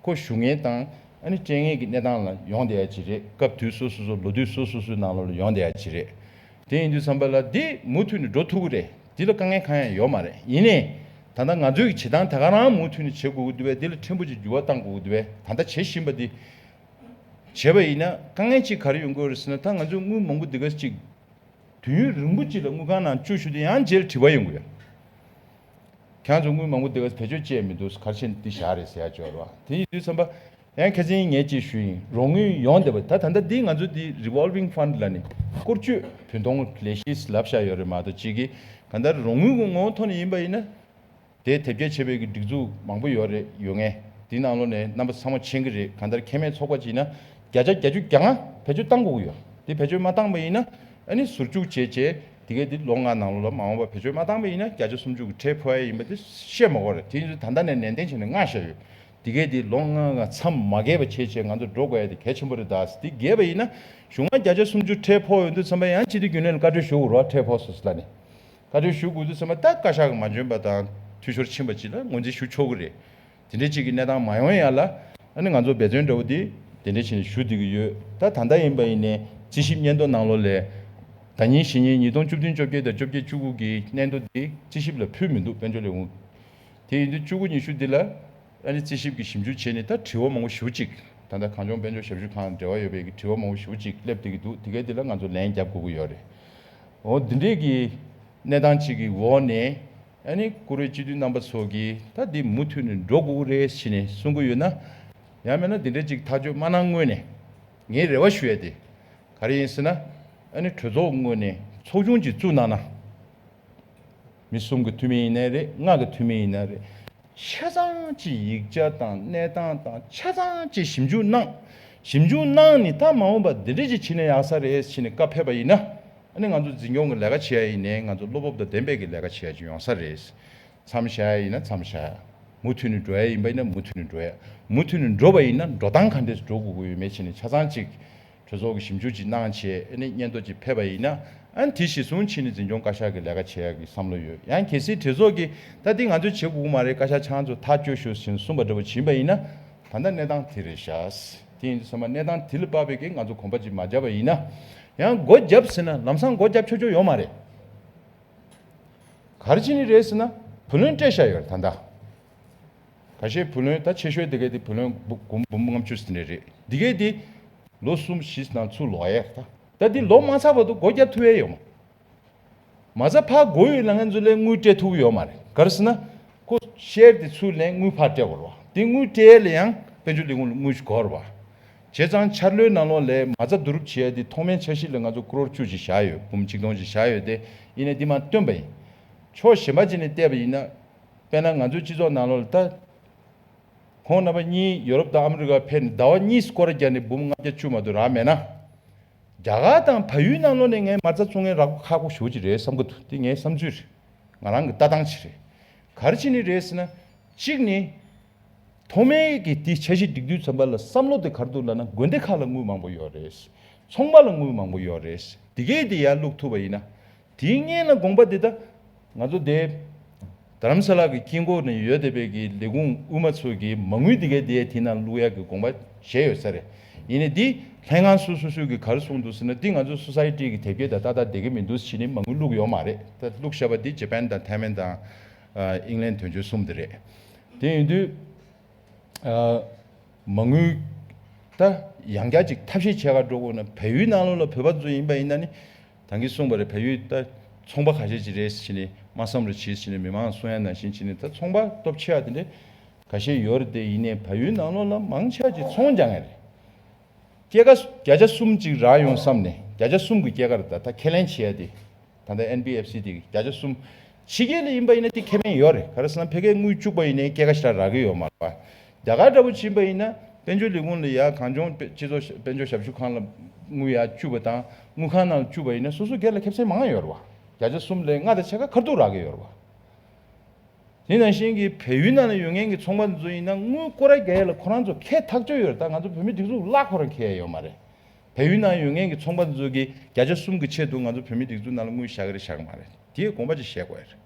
ཁོ་ཞུ་མཁན་དང་ཨ་ནི་སྤྲད་མཁན་གྱི་གནས་སྟངས་ལ་ཡོང་བསྡད་ཡ་ཅིག་རེད། སྐབས་དུས་སོ་སོ་སོ་ལོ་དུས་སོ་སོ་སོའི་ནང་ལོགས་ལ་ཡོང་བསྡད་ཡ་ཅིག་རེད། དེ་ཡིན་དུས་ཙམ་པ་ལ་འདི་མུ་མཐུད་ནས་འགྲོ་ཐུབ་ཀྱི་རེད། འདི་ལ་དཀའ་ངལ་གང་ཡང་ཡོད་མ་རེད། ཡིན་ནའི་ད་ལྟ་ང་ཚོའི་བྱེད་སྟངས་ད་ག་རང་མུ་མཐུད་ནས་བྱེད་དགོས་ཀྱི་འདུག་པས། འདི་ལ་ཕྲན་བུ་ཅིག་འགྱུར་བ་གཏང་དགོས་ཀྱི་འདུག་པས། ད་ལྟ་བྱེད་བཞིན་པ་འདི་བྱས་པ་ཡིན་ན་དཀའ་ངལ་ཅིག་ག་རེ་ཡོང་གི་ཡོད་རེད་ཟེར་ན། ད་ང་ཚོའི་དངུལ་མང་པོ་འདི་ག་ཅིག་དུས་ཡུན་རིང་པོ་ཅིག་ལ་དངུལ་ཁང་ནང་བཅུག་ཞུ་དུས་ཡང་རྗེས་ལ་དྲི་བ་ཡོང་གི་ཡོད། ཁྱེད་ཚོ་དངུལ་མང་པོ་འདི་ག་བེད་སྤྱོད་བྱས་མི་འདུག་ག་རེ་བྱས་ནས་འདི་བཞག་རེད་ཟེར་ཡ་ཅིག་ཡོད་རེད་བ། དེ་ཡིན་དུས་ཙམ་པ། ཡང་ཁ་སང་ངས་ཅིག་ཞུས་ཡིན། རོགས་དངུལ་ཡོང་བསྡད་པ་ད་ད་ལྟ་འདི་ང་ཚོ་འདི་revolving fund ལབ་ནས་བཀོལ་སྤྱོད་བུན་གཏོང་ལས་གཞི་ལབ་བཞག་ཡོད་རེད་མ་གཏོགས། གཅིག་གིས་གང་ལྟར་རོགས་དངུལ་གྱི་ངོ་བོ་ཐོག་ནས་ཡིན་པ་ཡིན་ན། དེ་དེབ་སྐྱེལ་བྱེད་པའི་གི་སྒྲིག་འཛུགས་མང་པོ་ཡོད་རེད། ཡོད་ངེས། འདི་ནང་ལོགས་ནས་རྣམ་པ་ཚང་མ་མཁྱེན་གྱི་རེད། གང་ལྟར་ཁེ་མེད་ཚོགས་པ་ཅིག་ཡིན་ན་བརྒྱ་ཆ་བརྒྱད་ཅུ་གྱ་ལྔ་བེད་སྤྱོད་བཏང་དགོས་ཀྱི་ཡོད། དེ་བེད་སྤྱོད་མ་བཏང་པ་ཡིན་ན་ཨ་ནི་ཟུར་བཅུག་བྱས་བྱས་དེ་གས་དེ་ལོ་ལྔ་ནང་ལོགས་ལ་མ་འོངས་པ་བེད་སྤྱོད་མ་བཏང་པ་ཡིན་ན་བརྒྱ་ཆ་སུམ་ཅུ་གི་ཁྲལ་ཕོག་ཡ་ཡིན་པ་དེ་བཤད་མ་དགོས་རེད། དེ་ཡིན་དུས་ད་ལྟ་ནས་ནན་ཏན་བྱས་ནས་མངགས་བཞག་ཡོད། དེ་གས་དེ་ལོ་ལྔ་ལྔ་མཚམས་མ་རྒྱས་པ་བྱས་བྱས་ང་ཚོ་འགྲོ་དགོས་ཡ་དེ་གལ་ཆེན་པོ་རེད། ད་དེ་རྒྱས་པ་ཡིན་ན་གཞུང་ལ་བརྒྱ་ཆ་སུམ་ཅུ་ཁྲལ་ཕོག་ཡོང་དུས་ཙམ་པ་ཡང་སྤྱི་འཐུས་རྒྱུན་ལས་ལ་བཀའ་འཁྲོལ་ཞུ་དགོས་རེད་བ། ཁྲལ་ཕོག་སོང་ཟེར་ལབ་ནས། བཀའ་འཁྲོལ་ཞུ་དགོས་དུས་ཙམ་པ་ད་བཀའ་ཤག་གི་མ་འཇོན་པ་དང་འཐུས་ཤོར་ཕྱིན་པ་ཅིག་ལ་ངོས་འཛིན་ཞུ་ཆོག་གི་རེད། དེ་འདྲའི་ཅིག་གི་གནས་སྟངས་མ་ཡོང་ཡ་ལ་ཨ་ནི་ང་ཚོ་འབད་བརྩོན་འདྲ་བོ་དེ་དེ་འདྲ་བྱས་ནས་ཞུ་བསྡད་ཀྱི་ཡོད། ད་ད་ལྟ་ཡིན་པ་ཡིན་ནའི་རྩིས་ཞིབ་སྙན་ཐོ་ནང་ལོགས་ལ་ཟླ་ཉིན་གཞེས་ཉིན་ཉིས་སྟོང་བཅུ་བདུན་བཅོ་བརྒྱད་དང་བཅོ་བརྒྱད་བཅུ་དགུ་གི་སྙན་ཐོ་དེ་རྩིས་ཞིབ་ལ་ཕུལ་མི་འདུག་དཔལ་འབྱོར་ལས་ཁུངས། དེ་ཡིན་དུས་བཅུ་དགུ་ཉི་ཤུ་འདི་ལ་ཨ་ནི་རྩིས་ཞིབ་ཀྱི་ཞིབ་འཇུག་བྱས་ནས་ད་དྲི་བ་མང་པོ་ཞེ་པོ་ཅིག་ད་ལྟ་གངས་ལྗོངས་དཔལ་འབྱོར་ཞབས་ཞུ་ཁང་འབྲེལ་བ་ཡོད་པའི་གི་དྲི་བ་མང་པོ་ཞེ་པོ་ཅིག་སླེབས་བསྡད་ཀྱི་འདུག་དེ་གས་དེ་ལ་ང་ཚོ་ལན་རྒྱབ་དགོས་ཀྱི་ཡོད་རེད། འོ་འདི་འདྲས་ཀྱི་གནས་སྟངས་ཅིག་གི་འོག་ནས་ཨ་ནི་བཀུར་འོས་སྤྱི་འཐུས་རྣམ་པ་ཚོ་གིས་ད་འདི་མུ་མཐུད་ནས་འགྲོ་དགོས་ཀྱི་རེད་ཟེར་ནས་གསུང་གི་ཡོད་ན། ཡང་མིན་ན་འདི་འདྲས་ཅིག་ཐག་གཅོད་མ་གནང་སྔོན་ནས་ངའི་རེ་བ་ཞུ་ཡ་དེ་ག་རེ་ཡིན་ཟེར་ན། ཨ་ནི་གྲོས་ཚོགས་ངོས་ནས་ཚོགས་ཆུང་ཅིག་བཙུགས་གནང་ན། མི་གསུམ་གྱི་འཐུས་མི་ཡིན་ནའི་རེད། ལྔ་གི་འཐུས་མི་ཡིན་ནའི་རེད། ཆ་ཚང་གཅིག་ཡིག་ཆ་དང་གནས་སྟངས་དང་ཆ་ཚང་གཅིག་ཞིབ་འཇུག་གནང་། ཞིབ་འཇུག་གནང་ནས་ད་མ་འོངས་པ་འདི་འདྲས་ཅིག་བྱས་ན་ཡག་ས་རེད་ཟེར་ནས་བཀའ་ཕེབས་པ་ཡིན་ན། ཨ་ནི་ང་ཚོ་འཛིན་སྐྱོང་གི་ལས་ཀ་བྱེད་ཡ་ཡིན་ནའི་ང་ཚོ་བློ་སྤོབས་དང་ལྡན་པའི་གི་ལས་ཀ་བྱེད་ཡ་ཅིག་ཡོང་ས་རེད། མཚམས་བཞག་ཡ་ཡིན་ན་མཚམས་བཞག་ཡ། མུ་མཐུད་ནས་འགྲོ་ཡ་ཡིན་པ་ཡིན་ན་མུ་མཐུད་ནས་འགྲོ་ཡ། མུ་མཐུད་ནས་འགྲོ་བ་ཡིན་ན་འགྲོ་སྟངས་ག་འདྲས་འགྲོ་དགོས་ཀྱི་ཡོད་མེད་བྱས་ནས་ཆ་ཚང་གཅིག་གྲོས་ཚོགས་ཀྱི་ཞིབ་འཇུག་ཅིག་གནང་བྱས་ཨ་ནི་སྙན་ཐོ་ཅིག་ཕེབས་པ་ཡིན་ན། ཨ་ནི་དེ་གཞིར་བཟུང་བྱས་ནས་འཛིན་སྐྱོང་བཀའ་ཤག་གི་ལས་ཀ་བྱེད་ཡག་གི་བསམ་བློ་ཡོད། ཡང་གལ་སྲིད་གྲོས་ཚོགས་ཀྱིས་ད་འདི་ང་ཚོས་བྱེད་དགོས་ཀྱི་མ་རེད། བཀའ་ཤག་ཁྱེད་རང་ཚོ་ཐག་གཅོད་ཤོག་ཟེར་ནས་གསུངས་པ་འདྲ་པོ་བྱིན་པ་ཡིན་ན། ད་ལྟ་གནས་སྟངས་དེ་རེད་ཤག་དེ་ཡིན་དུས་ཚང་མ་གནས་སྟངས་དེ་ལ་དཔག་པའི་གི་ང་ཚོ་གོམ་པ་ཅིག་མ་རྒྱབ་པ་ཡིན་ན། ཡང་སྒོ་རྒྱབ་ཟེར་ན་ལམ་སང་སྒོ་རྒྱབ་ཆོག་ཆོག་ཡོད་མ་རེད། ག་རེ་བྱས་ནས་རེད་ཟེར་ན་བུ་ལོན་སྤྲད་བཞག་ཡོད་རེད་ད་ལྟ། ཁ་ཤས་བུ་ལོན་ད་ཆེ་ཤོས་དེ་གས་དེ་བུ་ལོན་འབུམ་འབུམ་ལྔ་བཅུ་ཟིན་རེད་རེད། འདི་གས་དེ་ལོ་གསུམ་བཞི་ནང་ཚུར་ལོག་ཡས་རེད་ད། ད་འདི་ལོ་མ་ཚར་བར་དུ་སྒོ་བརྒྱབ་ཐུབ་ཡས་ཡོད་མ། མ་རྩ་ཕར་སྒོ་ཡོད་ལ་ངན་ཚོ་ལས་དངུལ་སྤྲད་ཐུབ་ཡོད་མ་རེད། ག་རེ་ཟེར་ན་ཁོ་ཤེར་དེ་ཚུར་ལེན་དངུལ་ཕར་སྤྲད་དགོས་རེད་བ། དེ་དངུལ་སྤྲད་ཡས་ལ་ཡང་དཔལ་འབྱོར་ལས་ཁུངས་ལ་དངུལ་ཞིག་དགོས་རེད་བ། བྱས་ཙང་འཆར་ལོའི་ནང་ལོགས་ལས་མ་རྩ་བསྡུ་རུབ་བྱས་ཡས་དེ་ཐོག་མའི་འཆར་གཞི་ལ་ང་ཚོ་ཀོ་རོར་བཅུ་ཅིག་བཞག་ཡོད། འབུམ་ཆིག་སྟོང་ཅིག་བཞག་ཡོད་དེ། ཡིན་ནའི་འདི་མར་བཏོན་པ་ཡིན། ཕྱོགས་གཞན་པ་ཅིག་ནས་བལྟས་པ་ཡིན་ན། དཔེར་ན་ང་ཚོའི་སྤྱི་ཚོགས་ནང་ལོགས་ལ་ད། ཁོང་རྣམ་པ་གཉིས་ཡོ་རོབ་དང་ཨ་མི་རི་ཀར་ཕེབས་ནས་ཟླ་བ་གཉིས་སྐོར་ར་བརྒྱབ་ནས་འབུམ་ལྔ་བརྒྱ་བཅུ་མ་གཏོགས་རག་མེད་ན། རྒྱ་གར་དང་བལ་ཡུལ་ནང་ལོགས་ནས་ངས་མ་རྩ་བཙུགས་མཁན་རག་པ་ཁག་པོ་ཞེ་པོ་ཅིག་རེད་བསམ་གྱི་འདུག་དེ་ངའི་བསམ་ཚུལ་རེད། ང་རང་གི་ལྟ་སྟངས་ཅིག་རེད། ག་རེ་བྱས་ནས་རེད་ཟེར་ན། གཅིག་ནི། ཐོག་མའི་གི་དེ་འཆར་གཞི་སྒྲིག་དུས་ཙམ་པ་ལ་བསམ་བློ་དེ་ག་རེ་འདུག་ལབ་ན་དགོན་སྡེ་ཁག་ལ་དངུལ་མང་པོ་ཡོད་རེད། ཚོང་པ་ལ་དངུལ་མང་པོ་ཡོད་རེད། དེ་གས་དེ་ཡར་བླུག་ཐུབ་པ་ཡིན་ན། དེའི་སྔོན་ལ་དགོངས་པ་འདི་ད་ང་ཚོ་དེ་རྡ་རམ་ས་ལ་གི་དཀྱིལ་འཁོར་ནས་ཡོད་བསྡད་པའི་གི་ལས་ཁུངས་དབུ་མ་ཚོས་གི་མ་དངུལ་འདི་གའི་དེ་དེ་ནང་བླུག་ཡག་གི་དགོངས་པ་བཞེས་ཡོད་ས་རེད། ཡིན་ནའི་འདི་ལྷན་ཁང་སོ་སོ་སོ་གི་ག་རེ་གསུངས་འདུག་ཟེར་ན། འདི་ང་ཚོ་སོ་སའི་ཊི་གི་དེབ་སྐྱེལ་དང་ཏག་ཏག་བསྡད་ཀྱི་མི་འདུག་ཟེར་ནས་མ་དངུལ་བླུག་ཡོད་མ་རེད། ད་བླུག་བཞག་པ་འདི་ཇེ་པན་དང་ཐའེ་ཝན་དང་ཨ་ཨིང་ལན་དོན་གཅོད་གསུམ་དེ་རེད། དེ་ཡིན་དུས། ཨ། མ་དངུལ་ད་ཡང་བསྐྱར་ཅིག་ཐབས་ཤེས་བྱེད་ག་འགྲོ་དགོས་ན། བལ་ཡུལ་ནང་ལོགས་ལ་བོད་པ་ཚོ་ཡིན་པ་ཡིན་ན་ནི། ད་གིན་གསུངས་པ་རེད། བལ་ཡུལ་ད་ཚོང་པ་ཁ་ཤས་ཅིག་རེད་ཟེར་ནས་མ་བསམ་རུ་བྱས་ཟེར་ནས་མི་མང་གསུང་ཡ་ནང་བཞིན་བྱས་ནས། ད་ཚོང་པ་སྟོབས་ཆེ་བ་དེ་འདྲ་ཁ་ཤས་ཡོད་རེད་དེ། ཡིན་ནའི་བལ་ཡུལ་ནང་ལོགས་ལ་མང་ཆེ་བ་ཅིག་ཚོང་རྒྱག་མཁན་རེད། སྐྱེད་ཀ་བརྒྱ་ཆ་གསུམ་ཅིག་རག་ཡོང་བསམ་ནས། བརྒྱ་ཆ་གསུམ་གྱི་སྐྱེད་ཀ་རེད། ད་ད་ཁས་ལེན་བྱེད་ཡ་དེ། ད་ལྟ་ཨེན་བི་ཨེཕ་སི་དེ་གི་བརྒྱ་ཆ་གསུམ། ཕྱི་རྒྱལ་ལ་ཡིན་པ་ཡིན་ན་དེ་ཁེ་ཕན་ཡོད་རེད། ག་རེ་ཟེར་ན་ཕ་གིའི་དངུལ་བཅུག་པ་ཡིན་ནའི་སྐྱེད་ཀ་ཞེ་དྲག་རག་གི་ཡོད་མ་རེད་པ། རྒྱ་གར་འདྲ་པོ་ཕྱིན་པ་ཡིན་ན་དཔལ་འབྱོར་ལས་ཁུངས་ལ་ཡ་གངས་ལྗོངས་དཔེ་སྤྱི་ཚོགས་ཞབས་དཔལ་འབྱོར་ཞབས་ཞུ་ཁང་ལ་དངུལ་ཡ་བཅུག་པ་དང་དངུལ་ཁང་ནང་ལ་བཅུག་པ་ཡིན་ན་སོ་སོ་སྒེར་ལ་ཁེ་བཟང་མང་ཡོད་རེད་པ། བརྒྱ་ཆ་གསུམ་ལས་ལྔ་དང་ཕྱེད་ཀ་ཁ་ཐུག་རག་གི་ཡོད་རེད་པ། དེ་ནང་བཞིན་གྱི་བལ་ཡུལ་ནང་ལ་ཡོད་མཁན་གྱི་ཚོང་པ་ཚོ་ཡིན་ན་དངུལ་སྐོར་ར་རྒྱག་ཡ་ལ་ཁོ་རང་ཚོ་ཁེ་ཐག་ཆོད་ཡོད་རེད། ད་ང་ཚོ་བོད་མི་སྒྲིག་འཛུགས་ལ་ཁོ་རང་ཁེ་ཡ་ཡོད་མ་རེད། བལ་ཡུལ་ནང་ཡོད་མཁན་གྱི་ཚོང་པ་ཚོ་གི་བརྒྱ་ཆ་གསུམ་གྱི་ཆེད་དུ་ང་ཚོ་བོད་མི་སྒྲིག་འཛུགས་ནང་ལ་དངུལ་བཞག་གི་རེད་བཞག་གི་མ་རེད། དེའི་དགོངས་པ་ཅིག་བཞེས་དགོས་ཡ་རེད།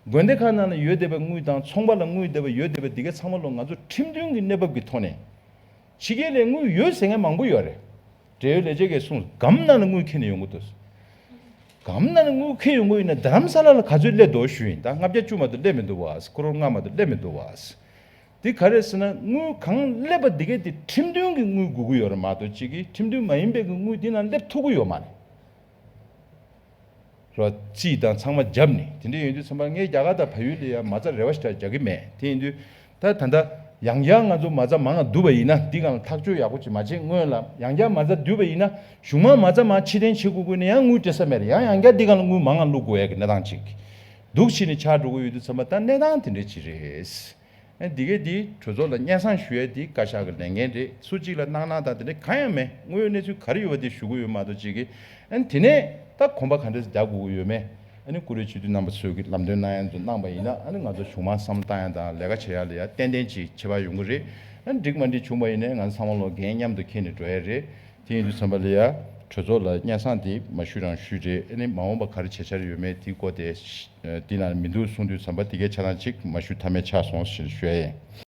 དགོན་སྡེ་ཁག་ནང་ལ་ཡོད་བསྡད་པའི་དངུལ་དང་ཚོང་པ་ལ་དངུལ་བསྡད་པ་ཡོད་བསྡད་པ་འདི་གའི་ཚང་མ་ལོ་ང་ཚོ་ཁྲིམས་མཐུན་གྱི་གནས་བབ་ཀྱི་ཐོག་ནས་ཕྱི་རྒྱལ་ལ་དངུལ་ཡོད་ཟེར་མཁན་མང་པོ་ཡོད་རེད། འབྲེལ་ཡོད་ལས་བྱེད་ཀྱིས་གསུངས། སྒམ་ནང་ལ་དངུལ་འཁྱེར་ནས་ཡོང་གི་འདུག་སྒམ་ནང་ལ་དངུལ་འཁྱེར་ཡོང་གི་ཡིན་ན་རྡ་རམ་ས་ལ་ལ་ག་ཚོད་སླེབས་འདུག་ཞུ་ཡིན། ད་ལྔ་བརྒྱ་བཅུ་མ་གཏོགས་སླེབས་མི་འདུག་བ། ཀོ་རོར་ལྔ་མ་གཏོགས་སླེབས་མི་འདུག་བ། འདི་ག་རེ་ཟེར་ན་དངུལ་གང་སླེབས་པ་འདི་གའི་དེ་ཁྲིམས་མཐུན་གྱི་དངུལ་དགོས་ཀྱི་ཡོད་རེད་མ་གཏོགས་གཅིག་གིས་ཁྲིམས་མཐུན་མ་ཡིན་པའི་གི་དངུལ་འདི་ནང་སླེབས་ཐུབ་ཀྱི་ཡོད་མ་རེད། རོ་རྩིས་དང་ཚང་མ་བརྒྱབ་ནས། དེ་འདྲ་ཡིན་དུས་ཙམ་པ་ངས་རྒྱ་གར་དང་བལ་ཡུལ་ལ་ཡང་མ་རྩ་རེ་བ་ཞིག་རྒྱག་གི་མེད། དེ་ཡིན་དུས་ད་ད་ལྟ་ཡང་བསྐྱར་ང་ཚོ་མ་རྩ་མང་ང་བསྡུས་པ་ཡིན་ན། འདི་སྒང་ལ་ཐག་གཅོད་ཡག་པོ་ཅིག་མ་བྱེད་སྔོན་ལ་ཡང་བསྐྱར་མ་རྩ་བསྡུས་པ་ཡིན་ན། གཞུང་མང་མ་རྩ་མང་ཕྱིར་འཐེན་བྱེད་དགོས་དགོས་ནས་ཡང་དངུལ་སྤྲད་ས་མེད་རེད། ཡང་ཡང་བསྐྱར་འདི་སྒང་ལ་དངུལ་མང་ང་བླུག་དགོས་ཡ་གི་གནས་སྟངས་ཅིག་འདུག་ཕྱིན་ནས་ཆགས་འགྲོ་གི་ཡོད་དུས་ཙམ་པ་ད་གནས་སྟངས་དེ་འདྲ་ཅིག་རེད། ཨ་འདི་གས་འདི་གྲོས་ཚོགས་ལ་སྙན་སེང་ཞུ་ཡས་འདི་བཀའ་ཤག་གི་ལས་འགན་རེད། སུ་གཅིག་ལ་གནང་གནང་དང་དེ་འདྲ་གང་ཡང་མེད། དངོས་ཡོད་གནས་ཚུལ་ག་རེ་ཡོད་པ་དེ་ཞུ་གི་ཡོད་མ་གཏོགས་གཅིག་གིས་ཨ་ནི་དེ་ནས་ད་གོམ་པ་ག་འདྲ་རྒྱག་དགོས་ཀྱི་ཡོད་མེད། ཨ་ནི་བཀུར་འོས་སྤྱི་འཐུས་རྣམ་པ་ཚོས་ཀྱི་ལམ་སྟོན་གནང་ཡས་ཚོ་གནང་པ་ཡིན་ན། ཨ་ནི་ང་ཚོ་གཞུང་མང་བསམ་བློ་བཏང་ཡས་དང་ལས་ཀ་བྱེད་ཡས་ལ་ཡ་ཏན་ཏན་ཅིག་ཁྱད་པར་ཡོང་གི་རེད། ཨ་ནི་འགྲིག་མ་འགྲིག་བྱུང་པ་ཡིན་ནའི་ང་ཚོ་ཚང་མ་ལོ་འགན་མཉམ་དུ་འཁྱེར་ནས་འགྲོ་ཡས་རེད། དེ་ཡིན་དུས་ཙམ་པ་ལ་ཡ་གྲོས་ཚོགས་ལ་སྙན་སེང་དེ་མ་ཞུས་རང་ཞུས་རེད། ཨ་ནི་མ་འོངས་པ་ག་རེ་བྱེད་འཆར་ཡོད་མེད་དེའི་སྐོར་དེ་ཨ་འདི་ནང་མི་འདུག་གསུངས་དུས་ཙམ་པ་དེ་གའི་ཆ་ཚང་ཅིག་མ་ཞུ་ཐབས་མེད་ཆགས་སོང་ཞེས་ཞུ་ཡས་ཡིན།